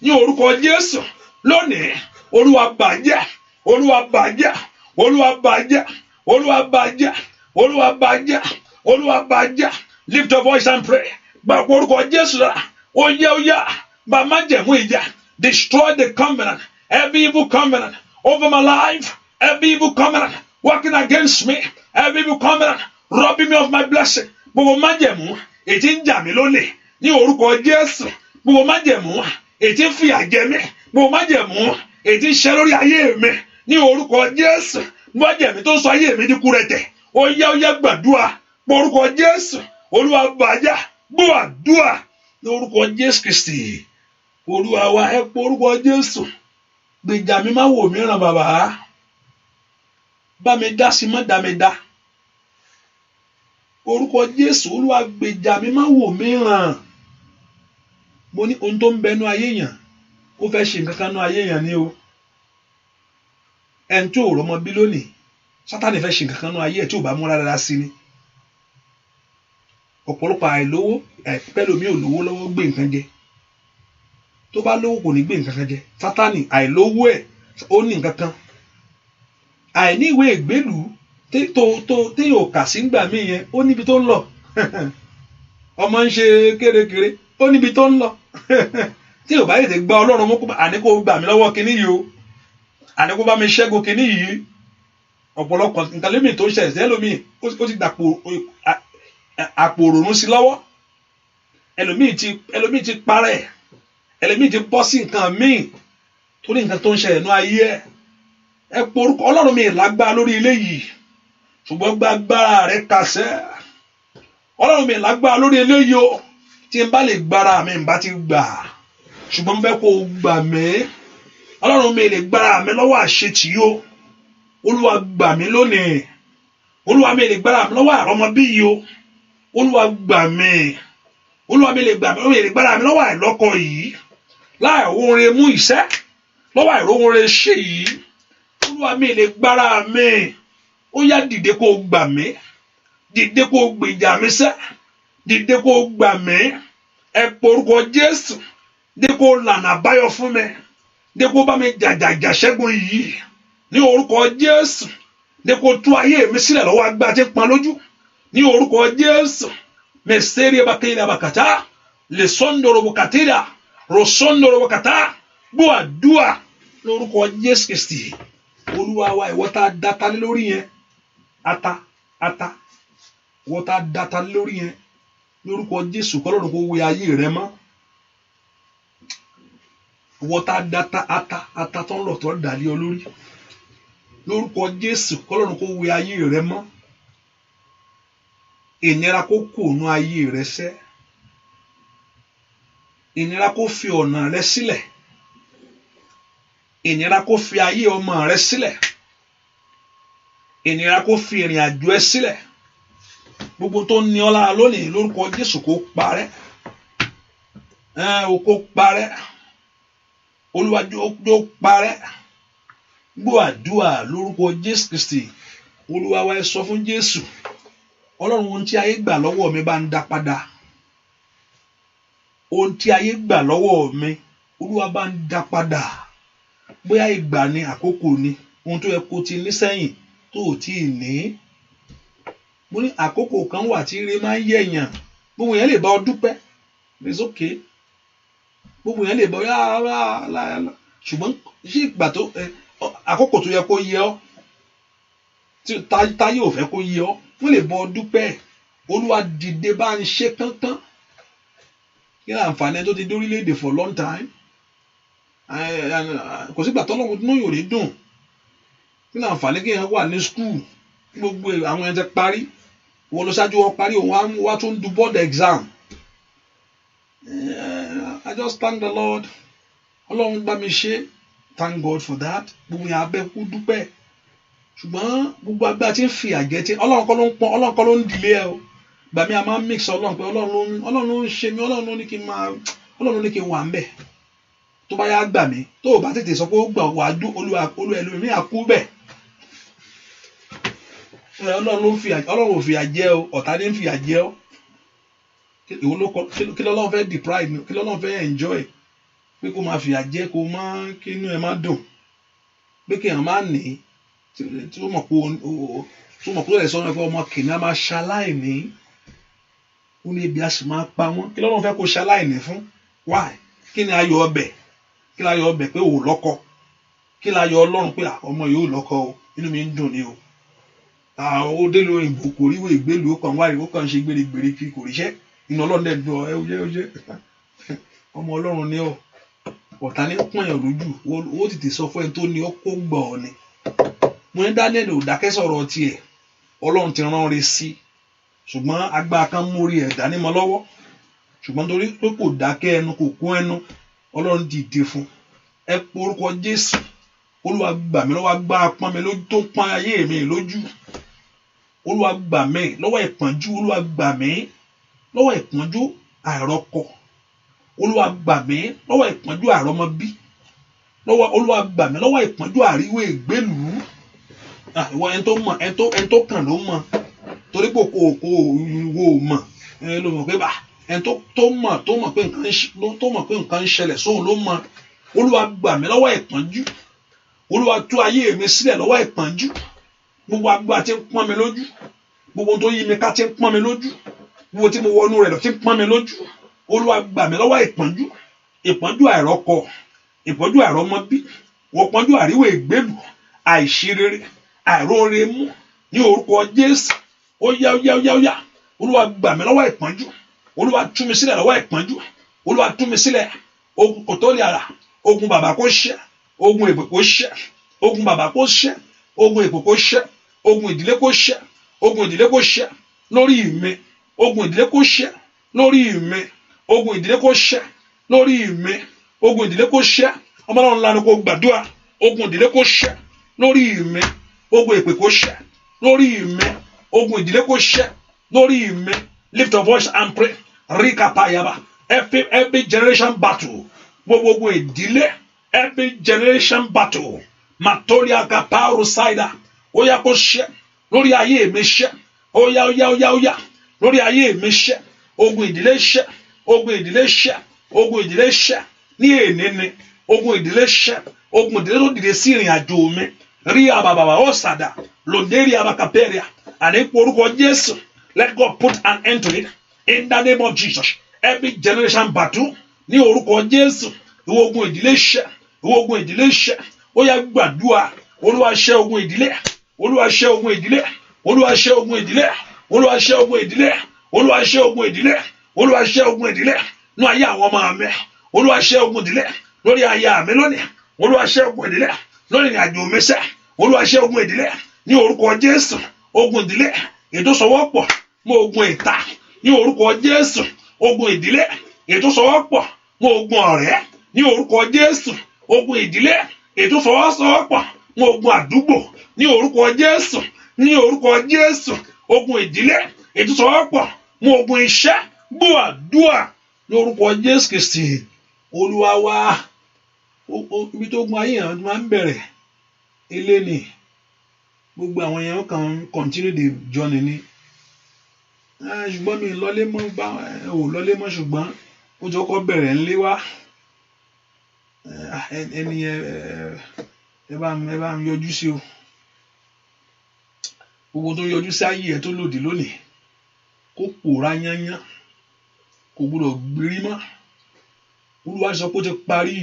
ní orúkọ Jésù lónìí, Olúwa bàjẹ́, Olúwa bàjẹ́, Olúwa bàjẹ́, Olúwa bàjẹ́, Olúwa bàjẹ́, Olúwa bàjẹ́. Lift your voice and pray. Gba orúkọ Jésù dára. Ó yá, ó yá, bá májẹ̀mú ìjà. Destroy the covenant, every evil covenant over my life, every evil covenant working against me, every evil covenant robbing me of my blessing. Gbogbo májẹ̀mú èyí ń jà mí lólè ní orúkọ Jésù. Gbogbo májẹ̀mú èyí ń fìyà jẹ mí. Gbogbo májẹ̀mú èyí ń ṣe lórí ayé mi ní orúkọ Jésù. Májẹ̀mú tó ń sọ ayé mi di kúrẹ̀tẹ̀, ó yá, ó yá, gbàdúrà orúkọ Jésù. Olúwa bàjá. Gbàdúrà ní orúkọ Jésù Kristi Olúwa wa. Ẹ pé orúkọ Jésù. Gbèjà mi, má wò mí ràn, bàbá. Bá mi dá sí, má dá mi dá. Orúkọ Jésù. Olúwa, gbèjà mi, má wò mí ràn. Mo ní ohun tó ń bẹnu ayé yàn, ó fẹ́ ṣe nǹkan kan nú ayé yàn ni o. Ẹni tó rọmọ bí lónìí, Sátánì fẹ́ ṣe nǹkan kan nú ayé ẹ̀ tí ò bá múra dáadáa sí ni. Ọ̀pọ̀lọpọ̀ àìlówó pẹ́lú mi ò lówó lọ́wọ́ gbé nǹkan jẹ. Tó bá lówó, kò ní gbé nǹkan kan jẹ. Sátánì àìlówó ẹ̀, ó ní nǹkan kan. Àìní ìwé ìgbélùú tó téèyàn ò kà sí ńgbà míì yẹn, ó níbi tó ń lọ. Ọmọ ń ṣe kérekére, ó níbi tó ń lọ. Tí ò bá tètè gba Ọlọ́run mú, àní kó gbà mí lọ́wọ́ kinní yìí o, àní kó bá mi ṣẹ́gun kinní yìí. Ọ̀pọ̀lọpọ̀ nǹkan lómi tó ń ṣẹlẹ̀ sí ẹlòmíì, ó ti dàpọ̀ àpò òrònú sí lọ́wọ́. Ẹlòmíì ti parẹ́, ẹlòmíì ti bọ́ sí nǹkan míì torí nǹkan tó ń ṣẹlẹ̀ ní ayé ẹ̀. Ẹ pé orúkọ Ọlọ́run, mi lágbára lórí ilé yìí, ṣùgbọ́n gbàgbára rẹ kàṣẹ́. Ọlọ́run, mi lágbára lórí eléyìí o. Tí n bá lè gbára mi, n bá ti gbà, ṣùgbọ́n mo fẹ́ kó o gbà mí. Ọlọ́run, mi lè gbára mi lọ́wọ́ àṣetì yìí o. Olúwa, gbà mí lónìí. Olúwa, mi lè gbára mi lọ́wọ́ àrọ́mọbí yìí o. Olúwa, gbà mí. Olúwa, mi lè gbà mí, mi lè gbára mi lọ́wọ́ àìlọ́kọ yìí, láì òun mú ìṣẹ́ lọ́wọ́, àìróhun rẹ ṣe yìí. Olúwa, mi lè gbára mi. Ó yá, dìde kó o gbà mí, dìde kó o gbèjà mi sẹ́, dìde kó o gbà mí. Ẹ porúkọ Jésù. Dé kó o lànà àbáyọ fún mi, dé kó o bá mi jàjàjà ṣẹ́gun yìí ní orúkọ Jésù. Dé kó o tú ayé mi sílẹ̀ lọ́wọ́ agbára tí ń pọn lójú ní orúkọ Jésù. Mẹsẹ̀rẹ̀ bakẹ́lẹ́ abakata lè sọ́ndọ̀rọ̀ bukatira rọ̀sọ́ndọ̀rọ̀ bukata. Gbọ́ àdúà lórúkọ Jésù Kristi Olúwa wa. Ìwọ tá a dáta lé lórí yẹn, ata ata, ìwọ tá a dáta lé lórí yẹn, lórúkọ Jésù, kọ́lọ́run kó wẹ ayé rẹ mọ́. Ìwọ tá a dáta ata ata tó ń lọ tó dà lé ọ lórí, lórúkọ Jésù, kọ́lọ́run kó wẹ ayé rẹ mọ́. Ìnira kó kù ònú ayé rẹ sẹ́. Ìnira kó fi ọ̀nà rẹ sílẹ̀. Ìnira kó fi ayé ọmọ rẹ sílẹ̀. Ìnira kó fi ìrìn àjò ẹ sílẹ̀. Gbogbo tó ní ọ lára lónìí, lórúkọ Jésù, kó parẹ́ ẹ o, kó parẹ́. Olúwa, jọ̀ọ́ parẹ́. Gbọ́ àdúrà lórúkọ Jésù Kristi Olúwa wa. Ẹ sọ fún Jésù: Ọlọ́run, ohun tí ayé gbà lọ́wọ́ mi, bá ń dá padà. Ohun tí ayé gbà lọ́wọ́ mi, Olúwa, bá ń dá padà. Bóyá ìgbà ni, àkókò ni, ohun tó yẹ kó ti ní sẹ́yìn tó ò tí ì ní. Mo ní àkókò kan wà tí ire máa ń yẹ̀yàn. Gbogbo yẹn lè bá ọ dúpẹ́, it's okay. Gbogbo yẹn lè bá ọ yára, ṣùgbọ́n ṣé ìgbà tó àkókò tó yẹ kó yẹ ọ́, tí táyé ò fẹ́ kó yẹ ọ́, wọ́n lè bá ọ dúpẹ́. Olúwa, dìde, bá ń ṣe kánkán. Kí ni àǹfààní tó ti dé orílẹ̀-èdè for long time? Kò sígbà tọ́lọ́run inú yóò rí dùn. Kí ni àǹfààní kí èèyàn wà ní school, gbogbo àwọn yẹn ti parí, wọ́n lọ ṣáájú wọn parí, òun wá tún do board exam? I just thank the Lord. Ọlọ́run bá mi ṣe, thank God for that. Gbogbo yẹn abẹ́ kú dúpẹ́, ṣùgbọ́n gbogbo agbára tí ń fi àjẹ́ tí Ọlọ́run kọ́ ló ń pọ́n, Ọlọ́run kọ́ ló ń dìlé ẹ o. Gbà mí, a máa ń mix Ọlọ́run pé Ọlọ́run ló ń ṣe mí, Ọlọ́run ló ní kí n máa, Ọlọ́run ló ní kí n wà ń bẹ̀. Tó bá yá, gbà mí. Tó o bá tètè sọ pé ó gbà wà á dún Olúwa, Olúwa, ẹlòmíì á kú bẹ́ẹ̀. Ọlọ́run ló ń fi, Ọlọ́run ò fìyà jẹ o, ọ̀tá ní ń fìyà jẹ ọ́. Ìwọ ló kọ. Kí lọ́lọ́run fẹ́ deprive, kí lọ́lọ́run fẹ́ enjoy pé kó máa fìyà jẹ, kó má kí inú ẹ má dùn, pé kí èèyàn má ní, tí ó mọ̀ pé tó mọ̀ pé ó lè sọ pé ọmọ kìnìún á máa ṣaláìní, ó ní ebi á sì máa pa wọ́n. Kí lọ́lọ́run fẹ́ kó ṣaláìní fún? Why? Kí ni ayọ̀ ọbẹ̀? Kí ni ayọ̀ ọbẹ̀ pé ò lọ́kọ? Kí ni ayọ̀ Ọlọ́run pé ọmọ yóò lọ́kọ o, inú mi ń dùn ni o? Ó dé lóyìnbó, kò ríwèé ìgbélú, ó kàn wáyé, ó kàn ṣe gbèrègbèrè kí kò ríṣẹ́, inú Ọlọ́run dẹ̀ dùn. Ẹ ó jẹ́ ọmọ Ọlọ́run ní ọ. Ọ̀tá ní pọ̀nyàn lójú. Ó tètè sọ fún ẹni tó ní ọ kó gbọ̀ ọ ni. Mo ní Daniel ò dákẹ́ sọ̀rọ̀ tiẹ̀. Ọlọ́run ti rán re sí, ṣùgbọ́n agbára kan mórí ẹ̀ dání mọ́ lọ́wọ́. Ṣùgbọ́n torí pé kò dákẹ́, ẹnu kò kún ẹnu, Ọlọ́run dìde fún. Ẹ pe orúkọ Jésù: Olúwa, gbà mí lọ́wọ́ agbára pọ́n mi lójú, tó ń pọ́n ayé mi lójú. Olúwa, gbà mí lọ́wọ́ ìpọ́njú. Olúwa, gbà mí lọ́wọ́ ìpọ́njú àìrọ́kọ. Olúwa, gbà mí lọ́wọ́ ìpọ́njú àìrọ́mọbí lọ́wọ́. Olúwa, gbà mí lọ́wọ́ ìpọ́njú àríwé ìgbélùú. Ìwọ ẹni tó mọ̀, ẹni tó kàn ló mọ̀, torí pé kò ìwọ ò mọ̀. Ẹ ló mọ̀ pé bá ẹni tó mọ̀, tó mọ̀ pé nǹkan ń ṣẹlẹ̀ sóhun ló mọ̀. Olúwa, gbà mí lọ́wọ́ ìpọ́njú. Olúwa, tú ayé mi sílẹ̀ lọ́wọ́ ìpọ́njú. Gbogbo agbára tí ń pọ́n mi lójú, gbogbo tó yí mi ká tí ń pọ́n mi lójú, gbogbo tí mo wọnú rẹ̀ lọ tí ń pọ́n mi lójú, Olúwa, gbà mí lọ́wọ́ ìpọ́njú. Ìpọ́njú àìrọ́kọ, ìpọ́njú àìrọ́mọbí, ìpọ́njú àríwé ìgbélù, àìṣerere, Àìróore mú ní orúkọ Jésù. Ó yá, ó yá, ó yá, ó yá. Olúwa, gbà mí lọ́wọ́ ìpọ́njú. Olúwa, tú mi sílẹ̀ lọ́wọ́ ìpọ́njú. Olúwa, tú mi sílẹ̀. Ogun kò tó lè ara. Ogun bàbá kó ṣẹ́, ogun èpè kó ṣẹ́, ogun bàbá kó ṣẹ́, ogun èpè kó ṣẹ́, ogun ìdílé kó ṣẹ́, ogun ìdílé kó ṣẹ́ lórí mi, ogun ìdílé kó ṣẹ́ lórí mi, ogun ìdílé kó ṣẹ́ lórí mi, ogun ìdílé kó ṣẹ́. Ọmọ náà ńlá ni kò gbàdúrà. Ogun ìdílé kó ṣẹ́ lórí mi, ogun èpè kó ṣẹ́ lórí mi, ogun ìdílé kó ṣẹ́ lórí mi. Lift your voice and pray. Ríkàpáyàbá. Every generation battle, gbogbo ogun ìdílé, every generation battle, matoria kaparu saida, ó yá, kó ṣẹ́ lórí ayé mi, ṣẹ́. Ó yá, ó yá, ó yá, ó yá, lórí ayé mi, ṣẹ́. Ogun ìdílé ṣẹ́, ogun ìdílé ṣẹ́, ogun ìdílé ṣẹ́ ní èní ni. Ogun ìdílé ṣẹ́, ogun ìdílé tó dìde sí ìrìn àjò mi, rí àbàbàbà ó sàdà lòdì àbàkàpẹ́rìà àní orúkọ Jésù. Let God put an end to it in the name of Jesus. Every generation battle, ní orúkọ Jésù. Ìwọ ogun ìdílé, ṣẹ́. Ìwọ ogun ìdílé, ṣẹ́. Ó yá, gbàdúrà. Olúwa, ṣẹ́ ogun ìdílé. Olúwa, ṣẹ́ ogun ìdílé. Olúwa, ṣẹ́ ogun ìdílé. Olúwa, ṣẹ́ ogun ìdílé. Olúwa, ṣẹ́ ogun ìdílé. Olúwa, ṣẹ́ ogun ìdílé ní ayé àwọn ọmọ mi. Olúwa, ṣẹ́ ogun ìdílé lórí aya mi lónìí. Olúwa, ṣẹ́ ogun ìdílé lórí ìrìnàjò mi sẹ́. Olúwa, ṣẹ́ ogun ìdílé ní orúkọ Jésù. Ogun ìdílé ìdúsọwọ́pọ̀ mọ́ ogun ìta ní orúkọ Jésù. Ogun ìdílé ìdúsọwọ́pọ̀ mọ́ ogun ọ̀rẹ́ ní orúkọ Jésù. Ogun ìdílé ìdúfọwọ́sowọ́pọ̀ mọ́ ogun àdúgbò ní orúkọ Jésù, ní orúkọ Jésù. Ogun ìdílé ìdúsọwọ́pọ̀ mọ́ ogun iṣẹ́, gbọ́ àdúà lórúkọ Jésù Kristi Olúwa wa. Ibi tó gun ayé yẹn máa ń bẹ̀rẹ̀ ilé ni. Gbogbo àwọn yẹn kàn continue the journey ni. Ṣùgbọ́n mi lọlé mọ́, bá ò lọlé mọ́, ṣùgbọ́n ó jọ kọ́ bẹ̀rẹ̀ ńlé wá. Ẹni ẹ bá mi yọjú sí o. Gbogbo tó yọjú sí ayé ẹ tó lòdì lónìí, kó pòórá yányán, kò gbúdọ̀ gbérí mọ́. Olúwa sọ pé ó ti parí,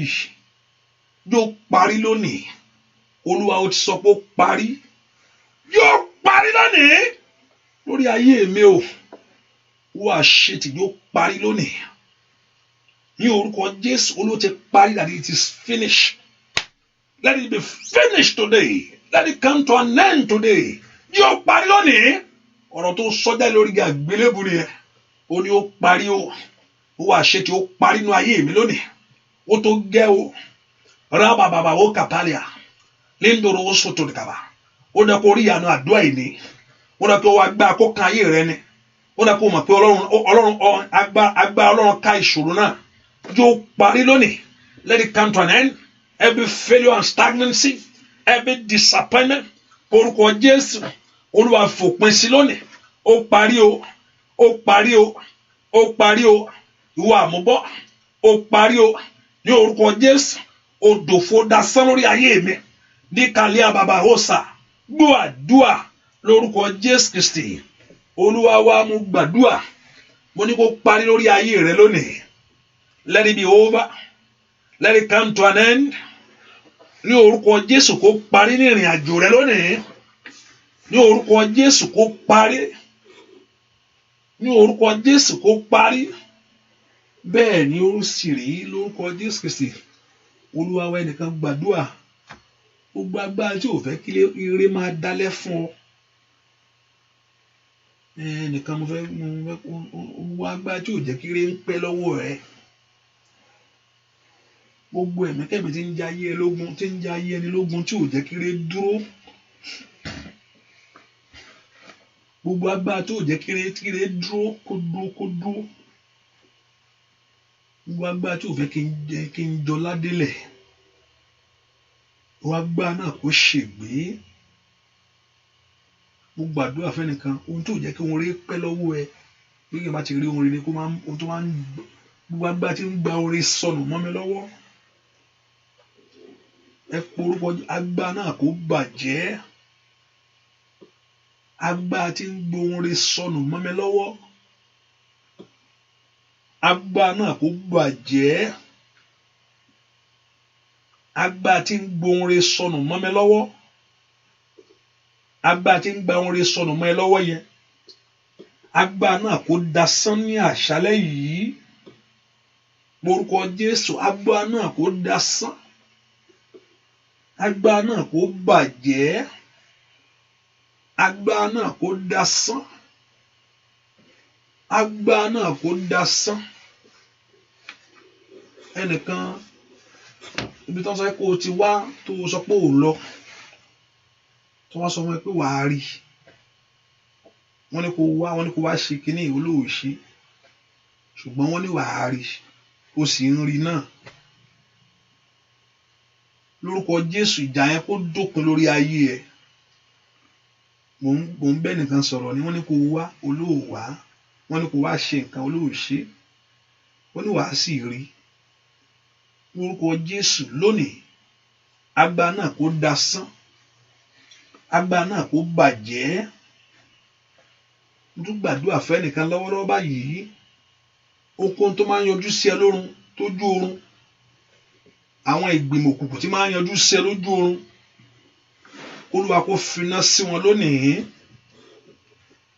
yóò parí lónìí. Olúwa, ó ti sọ pé ó parí, yóò parí lónìí lórí ayé mi o. Wọ́n àṣetì, yóò parí lónìí ní orúkọ Jésù. Olúwa, ti parí, that it is finished. Let it be finished today. Let it come to an end today. Yóò parí lónìí. Ọ̀rọ̀ tó sọjá lórí àgbélébùú nìyẹn. Ó ní ó parí o. Ó wà ṣe tí ó parí nínú ayé mi lónìí. Ó tó gẹ́ o. Rábàbàbà ó kàpálíà líndòrò ó sòtò kàbà. Ó dẹ kó rí ìyanu àdúrà yìí ní. Ó dẹ kó wá gbá kó kan ayé rẹ ni. Ó dẹ kó mọ̀ pé Ọlọ́run, agbá Ọlọ́run ká ìṣòro náà. Yóò parí lónìí. Let it come to an end. Every failure and stagnancy, every disappointment, orúkọ Jésù. Olúwa, fòpin sí lónìí. Ó parí o, ó parí o, ó parí o. Ìwọ àmúbọ́, ó parí o ní orúkọ Jésù. Òdòfo dasán lórí ayé mi ní kàlẹ́ àbàbà òsà. Gbọ́ àdúà lórúkọ Jésù Kristi Olúwa wa. Mo gbàdúà, mo ní kó parí lórí ayé rẹ lónìí. Let it be over. Let it come to an end ní orúkọ Jésù. Kó parí ní ìrìn àjò rẹ lónìí ní orúkọ Jésù. Kó parí ní orúkọ Jésù. Kó parí bẹ́ẹ̀ ni ó sì rí lórúkọ Jésù Kristi Olúwa wa. Ẹnìkan gbàdúrà. Gbogbo agbára tí ò fẹ́ kí ire máa dalẹ̀ fún ọ. Ẹnìkan, mo fẹ́ gbogbo agbára tí ò jẹ́ kí ire ń pẹ́ lọ́wọ́ rẹ, gbogbo ẹ̀mí kẹ́mi tí ń jẹ ayé ẹ lógun, tí ń jẹ ayé ẹni lógun, tí ò jẹ́ kí ire dúró, gbogbo agbára tí ò jẹ́ kí ire dúró, kó dúró, kó dúró, gbogbo agbára tí ò fẹ́ kí n jọlá délẹ̀, gbogbo agbára náà kó ṣègbé. Mo gbàdúrà fẹ́nìkan, ohun tí ò jẹ́ kí ohun rere pẹ́ lọ́wọ́ ẹ, bí kí n bá ti rí ohun rere kó máa ohun tó máa ń gbogbo agbára tí ń gba oore sọnù mọ́ mi lọ́wọ́, ẹ porúkọ agbára náà kó bàjẹ́. Agbára tí ń gbóhun rere sọnù mọ́ mi lọ́wọ́, agbára náà kó bàjẹ́. Agbára tí ń gbóhun rere sọnù mọ́ mi lọ́wọ́. Agbára tí ń gba ohun rere sọnù mọ́ ẹ lọ́wọ́ yẹn, agbára náà kó dasán ní àṣálẹ́ yìí. Orúkọ Jésù, agbára náà kó dasán, agbára náà kó bàjẹ́, agbára náà kó dasán, agbára náà kó dasán. Ẹnìkan ibi tí wọ́n sọ pé kó o ti wá tó o sọ pé ò lọ, tí wọ́n sọ fún ẹ pé wàá rí, wọ́n ní kó wá, wọ́n ní kó wá ṣe kínní olóòṣe, ṣùgbọ́n wọ́n ní wàá rí, o sì ń rí náà. Lórúkọ Jésù, ìjà yẹn kó dópin lórí ayé ẹ. Mò ń bẹ́ nìkan sọ̀rọ̀ ni, wọ́n ní kó wá, olóòwá, wọ́n ní kó wá ṣe nǹkan, olóòṣe, wọ́n ní wàá sì rí. Lórúkọ Jésù lónìí, agbára náà kó dasán, agbára náà kó bàjẹ́. Mo tún gbàdúrà fẹ́ nìkan lọ́wọ́lọ́wọ́ báyìí. Ohunkóhun tó máa ń yọjú sí ẹ lórun, tójú oorun, àwọn ìgbìmọ̀ òkùnkùn tí máa ń yọjú sí ẹ lójú oorun, Olúwa kó finá sí wọn lónìí.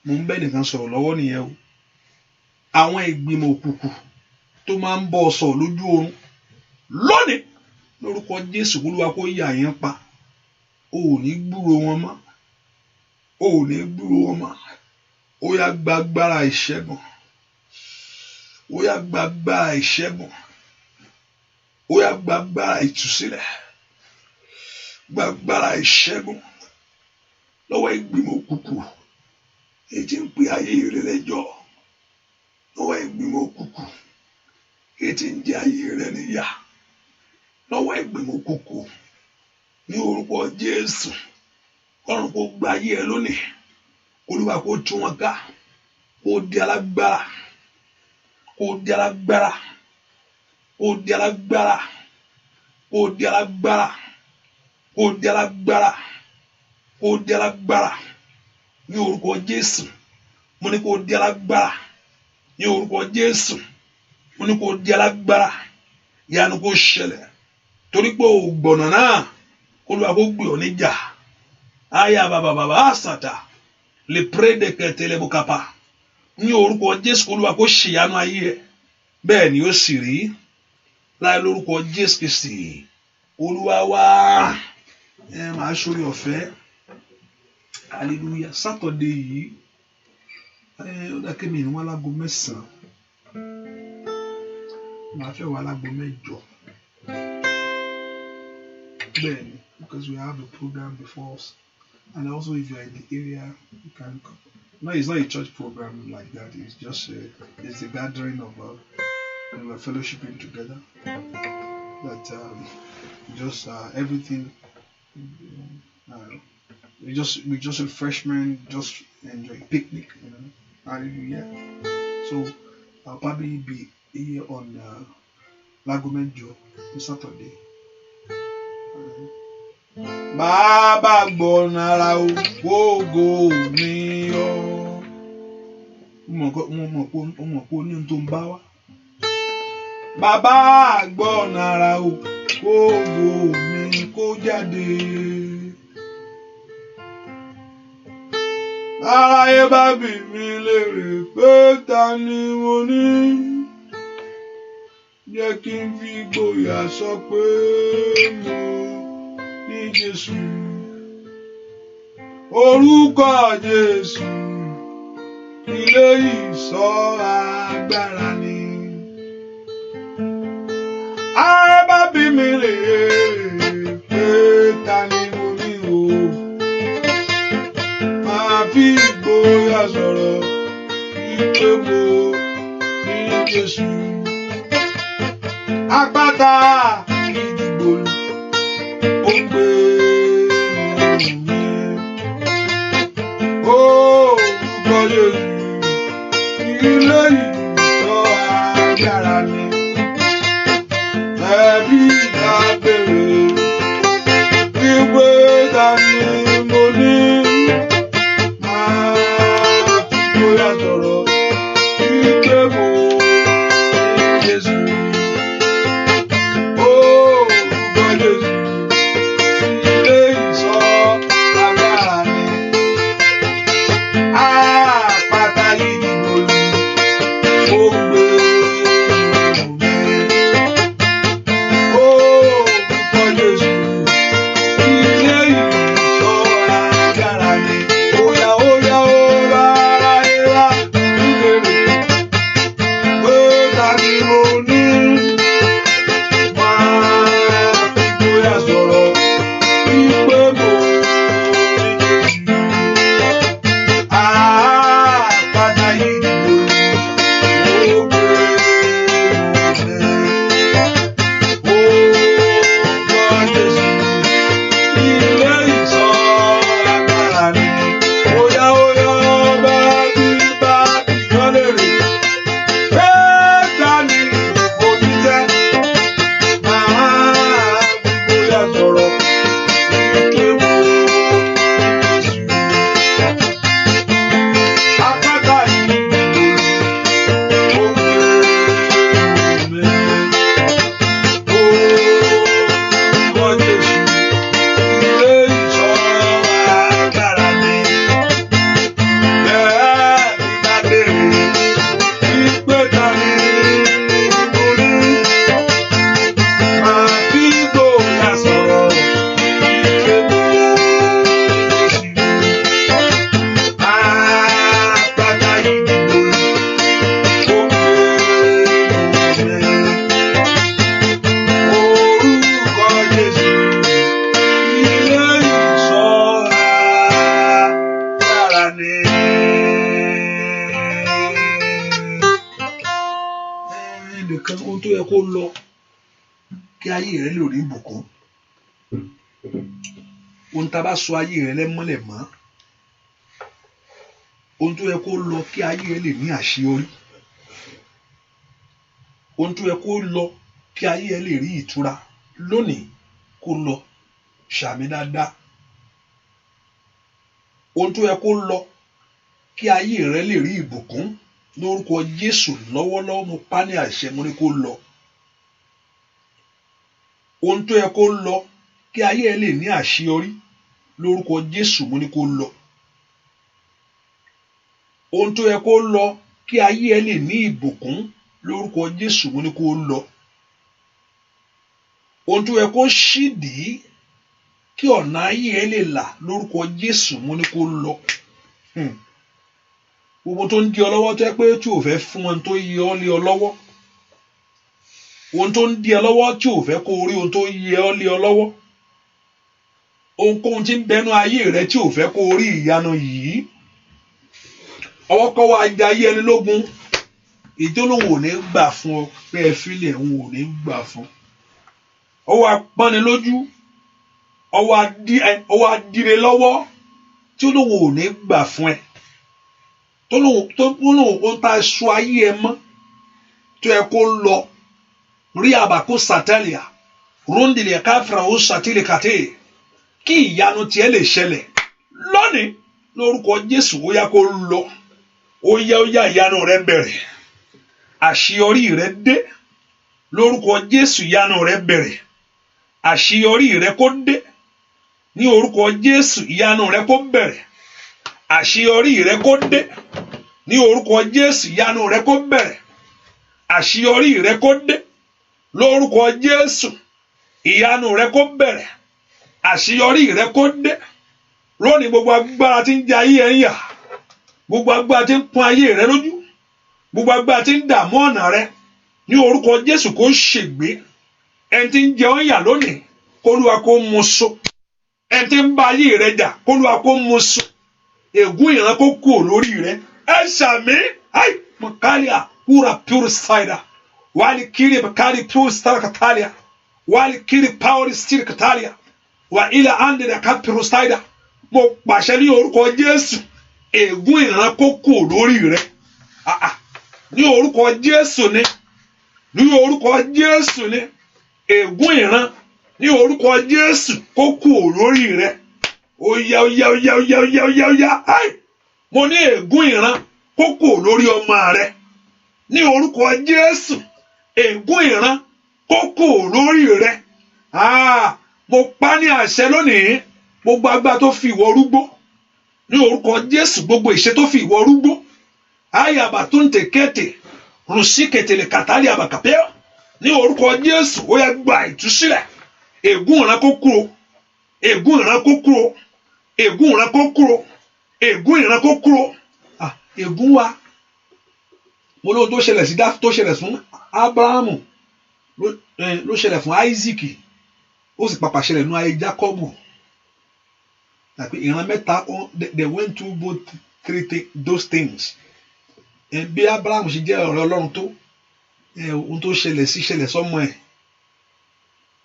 Mo ń bẹ́ nìkan sọ̀rọ̀ lọ́wọ́ nìyẹn o. Àwọn ìgbìmọ̀ òkùnkùn tó máa ń bọ́ ọ sọ̀rọ̀ lójú oorun lónìí, lórúkọ Jésù, Olúwa kó yà yín pa. O ò ní gbúrò wọn mọ́, o ò ní gbúrò wọn mọ́. Ó yá, gba agbára ìṣẹ́gun. Ó yá, gba agbára ìṣẹ́gun. Ó yá, gba agbára ìtúsílẹ̀. Gba agbára ìṣẹ́gun lọ́wọ́ ìgbìmọ̀ òkùnkùn èyí tí ń pè ayé rẹ lẹ́jọ́, lọ́wọ́ ìgbìmọ̀ òkùnkùn èyí tí ń jẹ ayé rẹ níyà, lọ́wọ́ ìgbìmọ̀ òkùnkùn. Ní orúkọ Jésù, Ọlọ́run kó gba ayé ẹ lónìí. Olúwa kó tú wọn ká, kó di alágbára, kó di alágbára, kó di alágbára, kó di alágbára, kó di alágbára, kó di alágbára. Ní orúkọ Jésù, mo ní kó di alágbára. Ní orúkọ Jésù, mo ní kó di alágbára. Ìyanu kó ṣẹlẹ̀ torí pé o gbọ̀nà náà. Olúwa kó gbé ọ níjà. Aya bàbà bàbá àsàtà lè prédè kẹtẹlẹ bùkàpà. Ní orúkọ Jésù, Olúwa kó ṣèyanu ayé ẹ. Bẹ́ẹ̀ ni ó sì rí láì lórúkọ Jésù Kristi Olúwa wá. Ẹ máa ṣorí ọ̀fẹ́. Hallelujah. Saturday yìí, ẹ ó dá kémi ní wọn láago 9, màá fẹ́ wà láago 8. Bẹ́ẹ̀ ni, because we have a program before us, and also if you are in the area, you can come. No, it's not a church program like that. It's just it's a gathering of we're fellowshipping together. That just everything. We just refreshment, just enjoy picnic. Hallelujah. So I'll probably be here on láago 8 on Saturday. Bàbá gbọ̀nà ara o, gbogbo mi yọ. Mo mọ̀ pé ó ní ohun tó ń bá wá. Bàbá gbọ̀nà ara o, gbogbo mi kó jáde. Aráyé bá bi mí léèrè pé ta ni mo ní, jẹ́ kí n fi gboyà sọ pé mo ní Jésù. Orúkọ Jésù ilé ìṣọ́ agbára ni. Aráyé bá bi mí léèrè pé ta ni mo ní o, máa fi ìgboyà sọ̀rọ̀ wípé mo ní Jésù. Àpáta ìdìgbòlù ó gbé mi. Orúkọ Jésù ilé ìṣọ́ agbára ni. Ẹbí ta bèrè wípé ta ni mo ní. Máa fi ìgboyà sọ̀rọ̀ wípé mo ní Jésù. Orúkọ Jésù ilé ìṣọ́ agbára ni. Ó gbé mi. Orúkọ Jésù, ilé ìṣọ́ agbára mi. Óyá, óyá, ó bá aráyé wá nílé mi. Pé ta ni mo ní? Máa fi gbóyà sọ̀rọ̀ wípé mo ní Jésù. Àpáta yìí ó gbé mi. Orúkọ Jésù, ilé ìṣọ́ agbára mi. Óyá, óyá, bá bí bá bìyàn lérè. Pé ta ni mo ní sẹ́? Máa fi gbóyà sọ̀rọ̀ wípé mo ní Jésù. Àpáta yìí ó gbé mi. Orúkọ Jésù, ilé ìṣọ́ agbára mi. Bẹ́ẹ̀ ni bá béèrè wípé ta ni mo ní? Máa fi gbóyà sọ̀rọ̀ wípé mo ní Jésù. Àpáta yìí ó gbé mi. Orúkọ Jésù, ilé ìṣọ́ agbára ni. Ẹnìkan, ohun tó yẹ kó lọ kí ayé rẹ lè rí ìbùkún. Ohun tá a bá sọ ayé rẹ lẹ́mọ́lẹ̀ mọ́. Ohun tó yẹ kó lọ kí ayé rẹ lè ní àṣeyọrí. Ohun tó yẹ kó lọ kí ayé rẹ lè rí ìtura lónìí kó lọ, ṣàmì dáadáa. Ohun tó yẹ kó lọ kí ayé rẹ lè rí ìbùkún lórúkọ Jésù lọ́wọ́lọ́wọ́, mo pa ní àṣẹ, mo ní kó lọ. Ohun tó yẹ kó lọ kí ayé rẹ lè ní àṣeyọrí lórúkọ Jésù, mo ní kó lọ. Ohun tó yẹ kó lọ kí ayé ẹ lè ní ìbùkún lórúkọ Jésù, mo ní kó lọ. Ohun tó yẹ kó ṣídìí kí ọ̀nà ayé ẹ lè là lórúkọ Jésù, mo ní kó lọ. Gbogbo tó ń di ọ lọ́wọ́ tó yẹ pé tí ò fẹ́ fún ohun tó yẹ ọ́ lé ọ lọ́wọ́. Ohun tó ń di ọ lọ́wọ́ tí ò fẹ́ kó o rí ohun tó yẹ ọ́ lé ọ lọ́wọ́. Ohunkóhun tí ń bẹnu ayé rẹ tí ò fẹ́ kó o rí ìyanu yìí. Ọwọ́ kọ́wọ́ ajá ayé ẹni lógun. Èyí tó lóun ò ní gbà fún ọ pé ẹ fílẹ̀, òun ò ní gbà fún. Ọwọ́ apọ́nilójú, ọwọ́ adire lọ́wọ́ tí ó lóun ò ní gbà fún ẹ. Tó lóun ó ta aṣọ ayé ẹ mọ́ tó yẹ kó lọ. Rí àbàkó sàtẹ́lìà rúndìlẹ̀ káfíra ó sàtìlẹ̀ kàtẹ́ kí ìyanu tiẹ̀ lè ṣẹlẹ̀ lónìí lórúkọ Jésù, ó yá kó lọ. Ó yá, ó yá, ìyanu rẹ bẹ̀rẹ̀, àṣeyọrí rẹ dé lórúkọ Jésù. Ìyanu rẹ bẹ̀rẹ̀, àṣeyọrí rẹ kó dé ní orúkọ Jésù. Ìyanu rẹ kó bẹ̀rẹ̀, àṣeyọrí rẹ kó dé ní orúkọ Jésù. Ìyanu rẹ kó bẹ̀rẹ̀, àṣeyọrí rẹ kó dé lórúkọ Jésù. Ìyanu rẹ kó bẹ̀rẹ̀, àṣeyọrí rẹ kó dé lónìí. Gbogbo agbára tí ń jẹ ayé ẹ ń yà, gbogbo agbára tí ń pọ́n ayé rẹ lójú, gbogbo agbára tí ń dààmú ọ̀nà rẹ ní orúkọ Jésù kó ṣègbé. Ẹni tí ń jẹ ọ́ ń yà lónìí, k'Olúwa kó mú so. Ẹni tí ń bá ayé rẹ jà, k'Olúwa kó mú so. Ègún ìran kó kúrò lórí rẹ. Ẹ ṣàmì. Ai makalia kúra pure cider wali kiri bakari pure star katalia wali kiri power steel katalia wà ilẹ̀ andẹ̀ ká pure cider. Mo pàṣẹ ní orúkọ Jésù, ègún ìran kó kúrò lórí rẹ. Ah, ah. Ní orúkọ Jésù ni, ní orúkọ Jésù ni, ègún ìran ní orúkọ Jésù kó kúrò lórí rẹ. Ó yá, ó yá, ó yá, ó yá, ó yá, ó yá, ó yá. Ai, mo ní ègún ìran kó kúrò lórí ọmọ rẹ ní orúkọ Jésù. Ègún ìran kó kúrò lórí rẹ. Ah, mo pa ní àṣẹ lónìí, gbogbo agbára tó fi ìwọ rúgbó ní orúkọ Jésù, gbogbo ìṣe tó fi ìwọ rúgbó, ayaba tó ń tèkéte Rùsíkètèlè kàtàlì àbàkàpẹ́. Ní orúkọ Jésù, ó yá, gba ìtúsílẹ̀. Ègún ìran kó kúrò. Ègún ìran kó kúrò. Ègún ìran kó kúrò. Ègún ìran kó kúrò. Ah, ègún wa, mo lóhun tó ṣẹlẹ̀ sí tó ṣẹlẹ̀ fún Abrahamu ló ṣẹlẹ̀ fún Isaac, ó sì pàpà ṣẹlẹ̀ nínú ayé Jacobu. Àpé ìran mẹ́ta, they went through both three those things. Bí Abraham ṣe jẹ́ ọ̀rẹ́ Ọlọ́run tó, ohun tó ṣẹlẹ̀ sí ṣẹlẹ̀ sọ́mọ ẹ̀.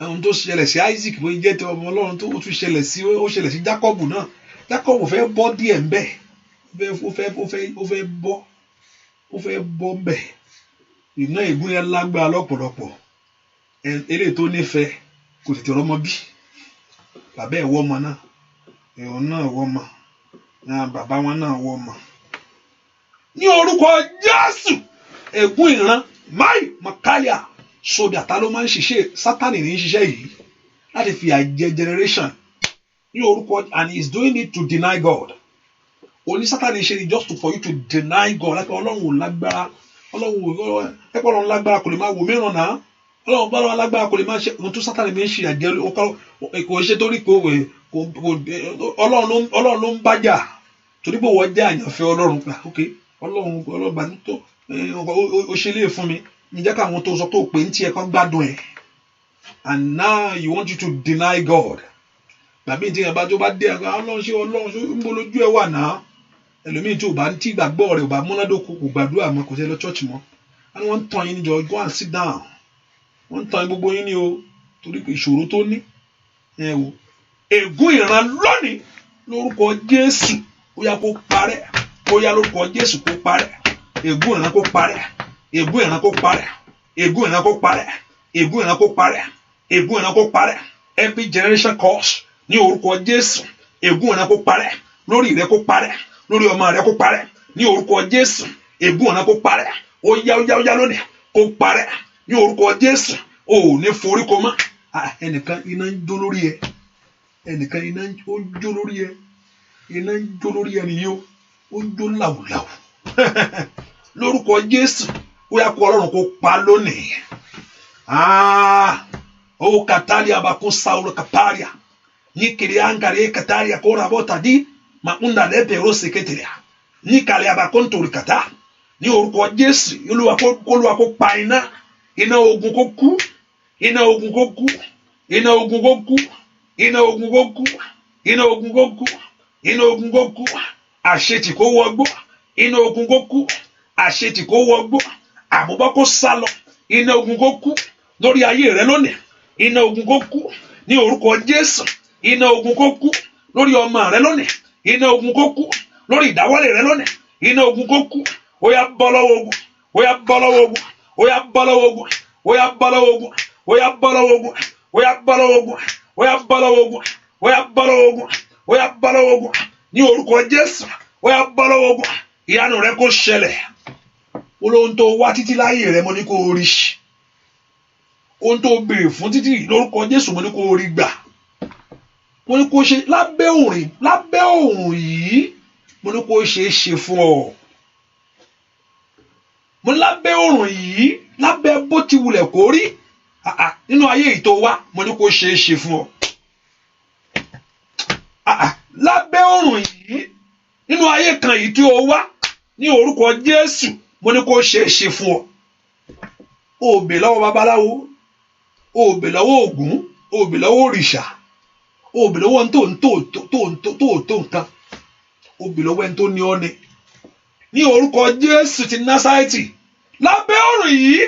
Ohun tó ṣẹlẹ̀ sí Isaac, bó jẹ́ ti ọmọ Ọlọ́run tó, ó tún ṣẹlẹ̀ sí, ó ṣẹlẹ̀ sí Jacob náà. Jacob fẹ́ bọ́ díẹ̀ ńbẹ̀, ó fẹ́ bọ́, ó fẹ́ bọ́ ńbẹ̀. Iná ègún yẹn lágbára lọ́pọ̀lọpọ̀. Eléyìí tó nífẹ̀ẹ́ kò tètè rọ́mọ bí. Bàbá ẹ̀ wọ́ ọmọ náà, òun náà wọ́ ọmọ, bàbá wọn náà wọ́ ọmọ. Ní orúkọ Jésù, ègún ìran máì makalia sódà, ta ló máa ń ṣiṣẹ́? Sátani ní í ṣiṣẹ́ yìí láti fi àjẹ generation ní orúkọ, and he is doing it to deny God. Oní Sátani ṣe ni just for you to deny God, láti Ọlọ́run ò lágbára, Ọlọ́run ò ẹ̀pọ̀, Ọlọ́run lágbára kò lè máa wò mìíràn náà, Ọlọ́run bá lọ́wọ́ lágbára kò lè máa ṣe ohun tó Sátani mi ń ṣe àjẹ. Kò ṣe torí kò Ọlọ́run ló ń bájà, torí pé wọ́n jẹ́ àyànfẹ́ Ọlọ́run. Ok, Ọlọ́run, Ọlọ́run bá tó ó ṣe lè fún mi ǹjẹ́ káwọn tó sọ tó pè ń tiẹ̀ kọ́ gbádùn ẹ̀, and now you want you to deny God. Gbàmí tí yẹn bá tó bá dé àgbà, Ọlọ́run ṣe, Ọlọ́run ṣe ń bọ́ lójú ẹ̀ wà náà. Ẹlòmíì tí ò bá tí ìgbàgbọ́ rẹ̀ ò bá múnádóko, kò gbàdúrà mọ́, kò sí lọ church mọ́. And wọ́n ń tàn yín níjọ, go and sit down. Wọ́n ń tàn yín gbogbo yín ní o, torí pé ìṣòro tó ní ẹ wò. Ègún ìran lónìí, lórúkọ Jésù, ó yá kó parẹ́. Ó yá, lórúkọ Jésù, kó parẹ́. Ègún ìran kó parẹ́. Ègún ìran kó parẹ́. Ègún ìran kó parẹ́. Ègún ìran kó parẹ́. Ègún ìran kó parẹ́. Every generation curse, ní orúkọ Jésù, ègún ìran kó parẹ́. Lórí rẹ kó parẹ́. Lórí ọmọ rẹ kó parẹ́. Ní orúkọ Jésù, ègún ìran kó parẹ́. Ó yá, ó yá, ó yá, lónìí kó parẹ́ ní orúkọ Jésù. Ò ní forí kọ mọ́. Ẹnìkan, iná ń jó lórí ẹ. Ẹnìkan, iná ń jó lórí ẹ. Iná ń jó lórí ẹ nìyí o, ó ń jó làwùlàwù. Lórúkọ Jésù, ó yá, kó Ọlọ́run kó pa lónìí. Ó katalia bakun saulo kaparia nikiri angare kataria kora bota di maunda lepe rose keteria nikale abakontori kata. Ní orúkọ Jésù, Olúwa kó, Olúwa kó pa iná, iná ogun kó kú, iná ogun kó kú, iná ogun kó kú, iná ogun kó kú, iná ogun kó kú, iná ogun kó kú, àṣetì kó wọgbó, iná ogun kó kú, àṣetì kó wọgbó, àmúbọ́ kó sá lọ, iná ogun kó kú lórí ayé rẹ lónìí, iná ogun kó kú ní orúkọ Jésù, iná ogun kó kú lórí ọmọ rẹ lónìí, iná ogun kó kú lórí ìdáwọ́lé rẹ lónìí, iná ogun kó kú. Ó yá, bọ́ lọ́wọ́ ogun. Ó yá, bọ́ lọ́wọ́ ogun. Ó yá, bọ́ lọ́wọ́ ogun. Ó yá, bọ́ lọ́wọ́ ogun. Ó yá, bọ́ lọ́wọ́ ogun. Ó yá, bọ́ lọ́wọ́ ogun. Ó yá, bọ́ lọ́wọ́ ogun. Ó yá, bọ́ lọ́wọ́ ogun. Ó yá, bọ́ lọ́wọ́ ogun ní orúkọ Jésù. Ó yá, bọ́ lọ́wọ́ ogun. Ìyanu rẹ kó ṣẹlẹ̀. Olóhun tó wá títí láyé rẹ, mo ní kó rí. Ohun tó béèrè fún títí, lórúkọ Jésù, mo ní kó rí gbà. Mo ní kó ṣe lábẹ́ òrìn, lábẹ́ òrùn yìí, mo ní kó ṣe é ṣe fún ọ. Mo ní lábẹ́ òrùn yìí, lábẹ́ bó ti wulẹ̀ kó rí nínú ayé yìí tó wá, mo ní kó ṣe é ṣe fún ọ. Lábẹ́ òrùn yìí, nínú ayé kan yìí tí o wá, ní orúkọ Jésù, mo ní kó ṣe é ṣe fún ọ. O bè lọ́wọ́ babaláwo, o bè lọ́wọ́ Ògún, o bè lọ́wọ́ òrìṣà, o bè lọ́wọ́ tó tó tó tó tó tó nǹkan, o bè lọ́wọ́ ẹni tó ní ọ ni. Ní orúkọ Jésù ti Násárẹ́tì, lábẹ́ òrùn yìí,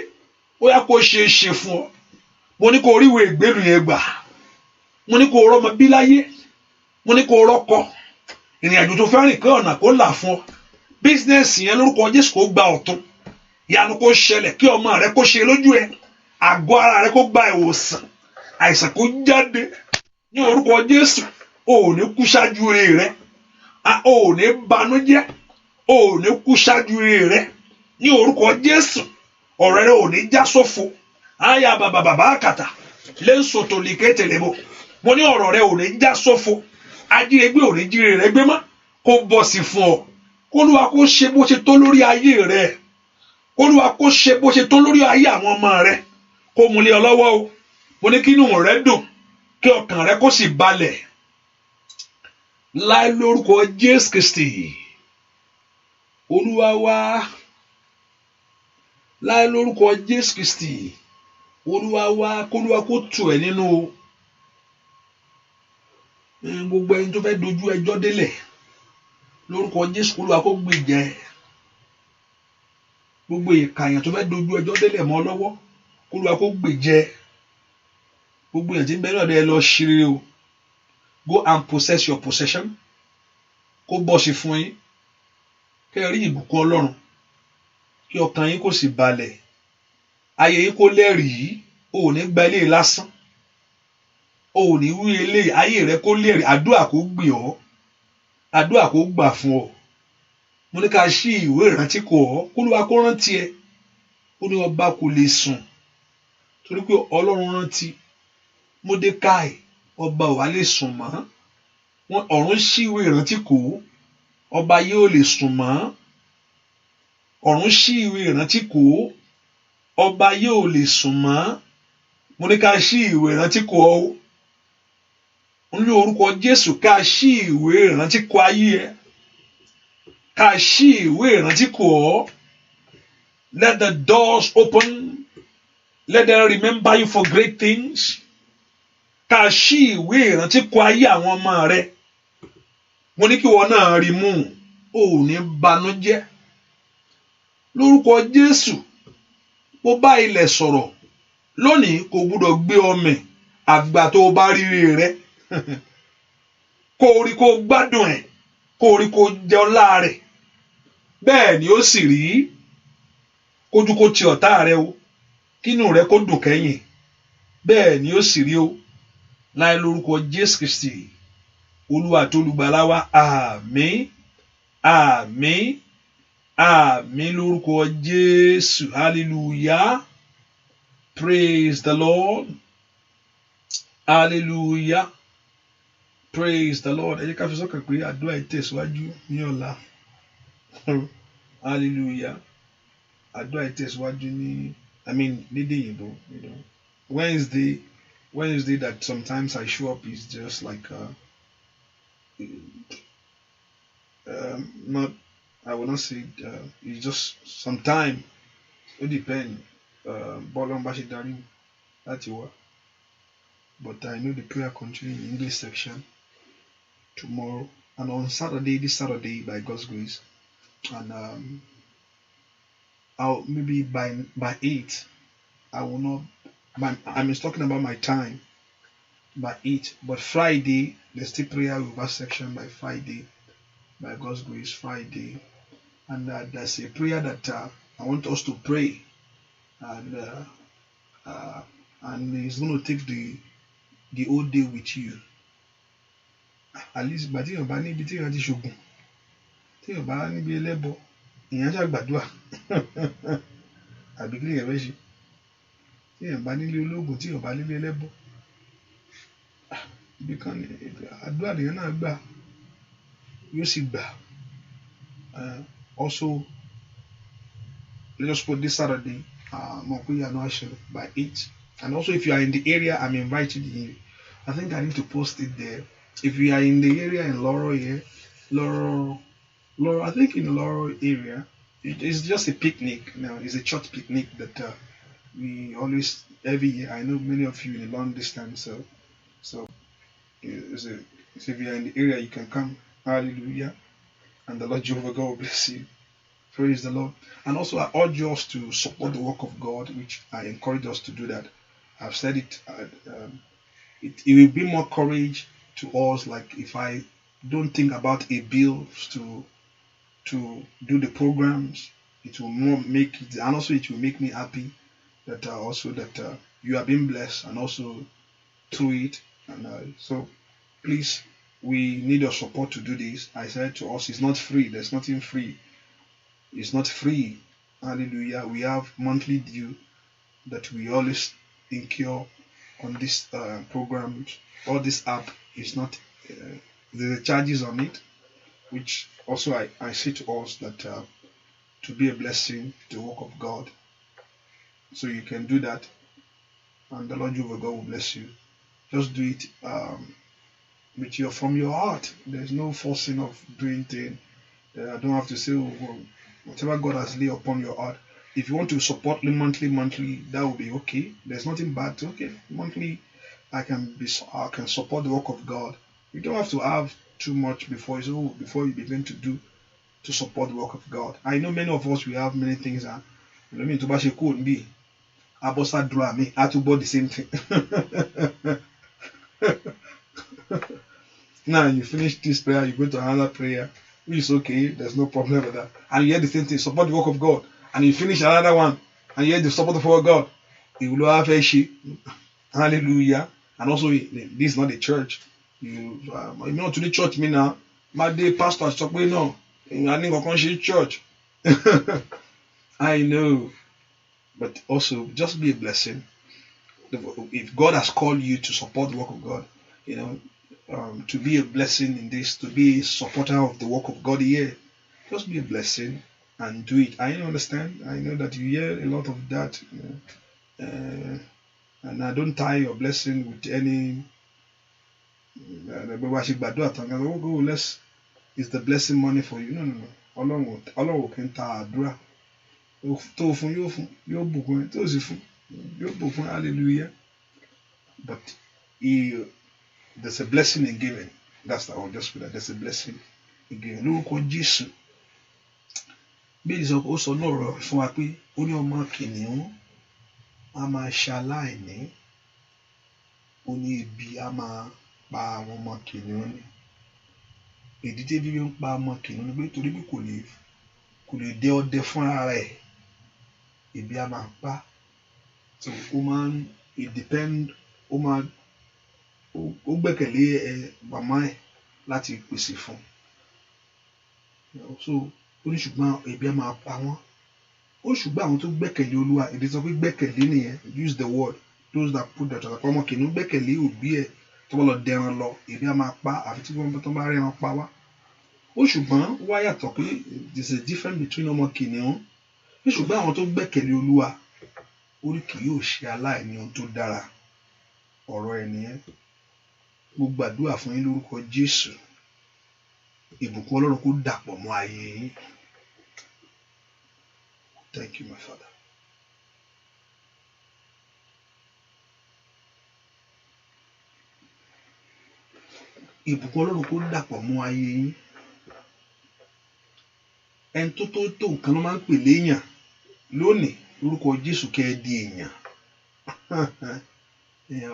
ó yá, kó ṣe é ṣe fún ọ. Mo ní kó ríwèé ìgbélú yẹn gbà. Mo ní kó rọ́mọ bí láyé. Mo ní kó rọ́kọ. Ìrìn àjò tó fẹ́ rìn, kí ọ̀nà kó là fún ọ. Business yẹn, lórúkọ Jésù, kó gba ọ̀tun. Ìyanu kó ṣẹlẹ̀, kí ọmọ rẹ kó ṣe lójú ẹ. Àgọ́ ara rẹ kó gba ìwòsàn, àìsàn kó jáde ní orúkọ Jésù. O ò ní kú ṣáájú rẹ. O ò ní banújẹ́. O ò ní kú ṣáájú rẹ ní orúkọ Jésù. Ọ̀rẹ́ rẹ ò ní já sófo. Àyà bàbà bàbá àkàtà lẹ́sọ̀tò lìkẹ́tẹ̀lẹ́bọ̀. Mo ní ọ̀rọ̀ rẹ ò ní já sófo. Ajínigbé ò ní jíire rẹ gbé mọ́. Kó bọ̀ sí fún ọ. Kólúwa kó ṣe bó ṣe tó lórí ayé rẹ. Kólúwa kó ṣe bó ṣe tó lórí ayé àwọn ọmọ rẹ, kó mú lé ọ lọ́wọ́ o. Mo ní kí inú rẹ dùn, kí ọkàn rẹ kó sì balẹ̀ láì lórúkọ Jésù Kristi Olúwa wa. Láì lórúkọ Jésù Kristi Olúwa wa. Kólúwa kó tù ẹ́ nínú o. Gbogbo ẹni tó fẹ́ dojú ẹjọ́ délẹ̀ lórúkọ Jésù, kólúwa kó gbèjà ẹ. Gbogbo ìkàyàn tó fẹ́ dojú ẹjọ́ délẹ̀ mọ́ lọ́wọ́, kólúwa kó gbèjà ẹ. Gbogbo èèyàn tí ń bẹ lọ́dọ̀ ẹ, lọ ṣeré o. Go and possess your possession. Kó bọ́ sí fún yín, kẹ́ ẹ rí ìbùkún Ọlọ́run, kí ọkàn yín kó sì balẹ̀, ayé yín kó lẹ́rìí. O ò ní gba eléyìí lásán, o ò ní wí eléyìí. Ayé rẹ kó lẹ́rìí. Àdúrà kó gbè ọ́, àdúrà kó gbà fún ọ. Mo ní ká ṣí ìwé ìrántí kò ọ́, k'Olúwa kó rántí ẹ. Ó ní ọba kò lè sùn torí pé Ọlọ́run rántí Módékáì. Ọba ò wá lè sùn mọ́. Wọn ọ̀run ṣí ìwé ìrántí kò, ọba yóò lè sùn mọ́. Ọ̀run ṣí ìwé ìrántí kò, ọba yóò lè sùn mọ́. Mo ní ká ṣí ìwé ìrántí kò ọ́ ní orúkọ Jésù. Ká ṣí ìwé ìrántí kò ayé ẹ, ká ṣí ìwé ìrántí kò ọ́. Let the doors open. Let them remember you for great things. Ká ṣí ìwé ìrántí kò ayé àwọn ọmọ rẹ. Mo ní kí wọn náà rí mú, ò ní banújẹ́ lórúkọ Jésù. Mo bá ilẹ̀ sọ̀rọ̀ lónìí, kò gbúdọ̀ gbé ọmọ àgbà tó o bá rírí rẹ, kó o rí, kó o gbádùn ẹ̀, kó o rí, kó o jẹ ọlá rẹ̀. Bẹ́ẹ̀ ni ó sì rí. Kójú kó ti ọ̀tá rẹ o, kínú rẹ kó dùn kẹ́yìn. Bẹ́ẹ̀ ni ó sì rí o láì lórúkọ Jésù Kristi Olúwa àti Olùgbàlà wa. Àmín, àmín, àmín lórúkọ Jésù. Hallelujah, praise the Lord. Hallelujah, praise the Lord. Ẹ jẹ́ ká fi sọ́kàn pé àdúrà yìí tẹ̀síwájú ní ọ̀la. Hallelujah. Àdúrà yìí tẹ̀síwájú ní, I mean, lédè òyìnbó. Wednesday that sometimes I show up is just like not, I will not say, it's just sometime it depend bọ́ọ̀lù bá ṣe darí láti wá. But I know the prayer continue in English section tomorrow and on Saturday, this Saturday, by God's grace. And I'll maybe by 8. I will not. I'm just talking about my time by 8. But Friday, there's still prayer reverse section by Friday, by God's grace, Friday. And there's a prayer that I want us to pray, and it's going to take the whole day with you. At least, ìgbà tí èèyàn bá níbi tí èèyàn ti ṣògùn, tí èèyàn bá níbi ẹlẹ́bọ, èèyàn ṣàgbàdúà àbí kí lèèyàn fẹ́ ṣe? Tí èèyàn bá nílé ológun, tí èèyàn bá nílé ẹlẹ́bọ, ibi kan ní àdúrà lèèyàn náà gbà, yóò sì gbà. Also, let us put this Saturday, mọ̀ pé ìyanu á ṣẹlẹ̀ by 8. And also, if you are in the area, I'm inviting you. I think I need to post it there. If you are in the area in Laurel here, Laurel, Laurel, I think in the Laurel area, it's just a picnic now. It's a church picnic that we always every year. I know many of you in a long distance, so so if you are in the area, you can come. Hallelujah. And the Lord Jehovah God will bless you. Praise the Lord. And also, I urge us to support the work of God, which I encourage us to do that. I've said it. It will be more courage to us. Like if I don't think about a bill to do the programs, it will more make it, and also it will make me happy that also that you are being blessed and also through it. And so, please, we need your support to do this. I said to us, it's not free. There's nothing free. It's not free. Hallelujah. We have monthly due that we always incur on this program or this app. Is not the charges on it, which also I say to us that to be a blessing to the work of God. So you can do that, and the Lord Jehovah God will bless you. Just do it with your from your heart. There's no forcing of doing things. I don't have to say, oh, whatever God has laid upon your heart. If you want to support monthly, that will be okay. There's nothing bad to okay. Monthly, I can support the work of God. You don't have to have too much before you begin to do to support the work of God. I know many of us, we have many things that let me to bá ṣe kúrò níbí abọ́sádùrà mi á tún gbọ́ the same thing. Now you finish this prayer, you go to another prayer, which is okay, there's no problem with that. And you hear the same thing, support the work of God. And you finish another one, and you hear the support of our God. Ìwúlò á fẹ́ ṣe. Hallelujah. And also, this is not the church. You know, to the church me now. My day pastor sọ pé no, I ní nǹkan ṣe church. I know. But also, just be a blessing. If God has called you to support the work of God, you know, to be a blessing in this, to be a supporter of the work of God here, just be a blessing and do it. I understand. I know that you hear a lot of that. You know, and I don't tie your blessing with any. Let's. Is the blessing money for you? No, no, no. Ọlọ́run kì í ta àdúrà. Tó fún yóò fún, yóò bùkún ẹ, tó sì fún yóò bùkún. Hallelujah. But there's a blessing in giving. That's the, I'll just put that. There's a blessing in giving. Lórúkọ Jésù. Bí ìsọ ó sọ náà rọ fún wa pé ó ní ọmọ kìnìún á máa ṣaláìní, ó ní ebi á máa pa àwọn ọmọ kìnìún ni. Ìdí tí ebi ń pa ọmọ kìnìún ni pé torí pé kò lè dẹ ọdẹ fúnra rẹ̀, ebi á máa pa. So ó máa ń it depend, ó máa ó gbẹ́kẹ̀lé ẹ màmá ẹ̀ láti pèsè fún. So ó ní ṣùgbọ́n ebi á máa pa wọ́n. Ó ṣùgbọ́n àwọn tó gbẹ́kẹ̀lé Olúwa, ìdí sọ pé gbẹ́kẹ̀lé nìyẹn, use the word, those that put their trust. Ọmọ kìnìún gbẹ́kẹ̀lé òbí ẹ̀ tó bá lọ dẹran lọ, ebi á máa pa àfi tí wọ́n tó bá rẹ́ran pa wá. Ó ṣùgbọ́n wá yàtọ̀ pé there is a difference between ọmọ kìnìún. Ó ṣùgbọ́n àwọn tó gbẹ́kẹ̀lé Olúwa, ó ní kì yóò ṣe aláìní ohun tó dára. Ọ̀rọ̀ ẹ̀ nìyẹn. Mo gbàdúrà fún yín lórúkọ Jésù. Ìbùkún Ọlọ́run kó dàpọ̀ mọ́ ayé yín. Thank you, my Father. Ìbùkún Ọlọ́run kó dàpọ̀ mọ́ ayé yín. Ẹni tó tó tó nǹkan ló máa ń pè léèyàn lónìí lórúkọ Jésù kẹ́ ẹ di èèyàn.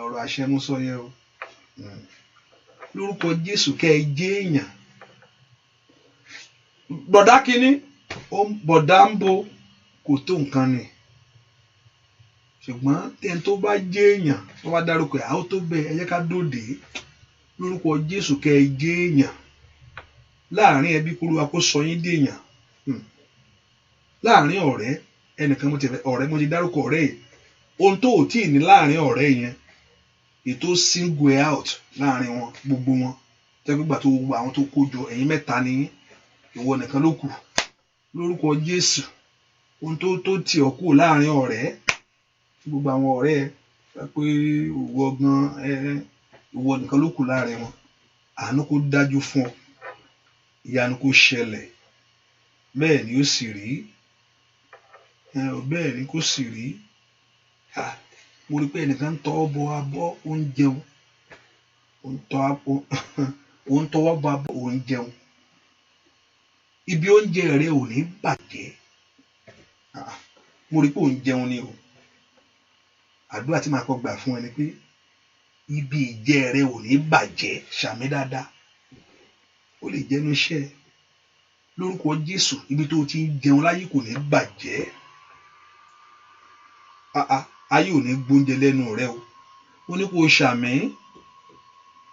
Ọ̀rọ̀ àṣẹ mú sọ yẹn o. Lórúkọ Jésù kẹ́ ẹ jẹ́ èèyàn. Bọ̀dá kínní, bọ̀dá ń bo kò tó nǹkan ni. Ṣùgbọ́n ẹni tó bá jẹ́ èèyàn tó bá dárúkọ ẹ̀, àwọn tó bẹ́ẹ̀ ẹ jẹ́ ká dòde. Lórúkọ Jésù kẹ́ ẹ jẹ́ èèyàn. Láàárín ẹbí k'Olúwa kó sọ yín dèèyàn. Láàárín ọ̀rẹ́, ẹnìkan mo ti fẹ́ ọ̀rẹ́ mo ti dárúkọ ọ̀rẹ́ yìí. Ohun tó ò tíì ní láàárín ọ̀rẹ́ yẹn, ètò single out láàárín wọn gbogbo wọn. Tẹ́ pé ìgbà tó gbogbo àwọn tó kó jọ ẹ̀yin mẹ́ta ni yín, ìwọ nìkan ló kù. Lórúkọ Jésù, ohun tó tó tì ọ́ kúrò láàárín ọ̀rẹ́, gbogbo àwọn ọ̀rẹ́ ẹ pé ìwọ gan ẹ ìwọ nìkan ló kù láàárín wọn. Àánú kó dájú fún ọ, ìyanu kó ṣẹlẹ̀, bẹ́ẹ̀ ni ó sì rí. Bẹ́ẹ̀ ni kó sì rí. Mo rí pé ẹnìkan ń tọwọ́ bọ abọ́, ó ń jẹun. Ó ń tọwọ́ bọ abọ́, ó ń jẹun. Ibi oúnjẹ rẹ ò ní bàjẹ́. Mo rí pé ò ń jẹun ni o. Àdúrà tí màá kọ́ gbà fún ẹ ni pé ibi ìjẹ rẹ ò ní bàjẹ́. Ṣàmì dáadáa. Ó lè jẹ́ inú iṣẹ́. Lórúkọ Jésù, ibi tó o ti ń jẹun láyé kò ní bàjẹ́. Ayé ò ní gbóúnjẹ lẹ́nu rẹ o. Ó ní kó o ṣàmì.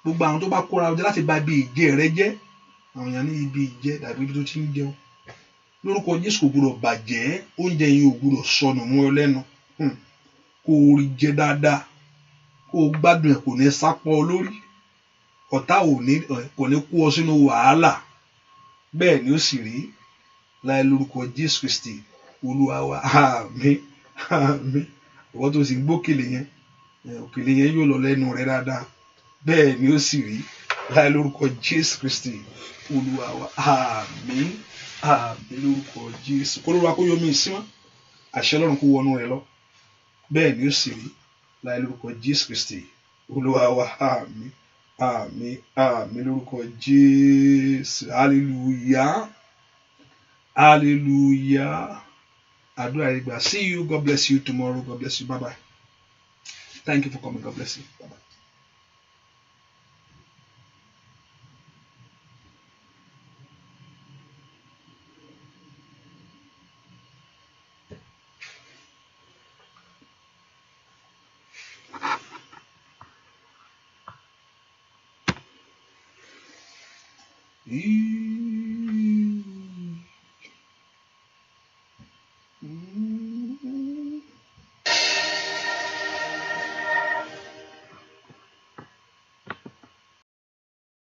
Gbogbo àwọn tó bá kóra jọ láti bà ibi ìjẹ rẹ jẹ́, àwọn èèyàn ní ibi ìjẹ dàbí ibi tó ti ń jẹun. Lórúkọ Jésù kò gbọdọ̀ bàjẹ́, oúnjẹ yẹn ò gbọdọ̀ sọnù mọ́ ọ lẹ́nu. Kó o rí jẹ dáadáa, kó o gbádùn ẹ̀, kò ní sápọ̀ lórí. Ọ̀tá kò ní kó ọ sínú wàhálà. Bẹ́ẹ̀ ni ó sì rí. Láì lórúkọ Jésù Kristi Olúwa wa. Àmín, àmín. Ìwọ tó sì ń gbókèlè yẹn, òkèlè yẹn yóò lọ lẹ́nu rẹ dáadáa. Bẹ́ẹ̀ ni ó sì rí. Láì lórúkọ Jésù Kristi Olúwa wa. Àmín, àmín lórúkọ Jésù. Kó lóra kó yọ mí ìsímọ́, àṣẹ Ọlọ́run kó wọnú rẹ lọ. Bẹ́ẹ̀ ni ó sì rí. Láì lórúkọ Jésù Kristi Olúwa wa. Àmín, àmín, àmín lórúkọ Jésù. Hallelujah, hallelujah. Àdúrà rẹ gbà. See you. God bless you tomorrow. God bless you. Bye bye. Thank you for coming. God bless you. Bye bye.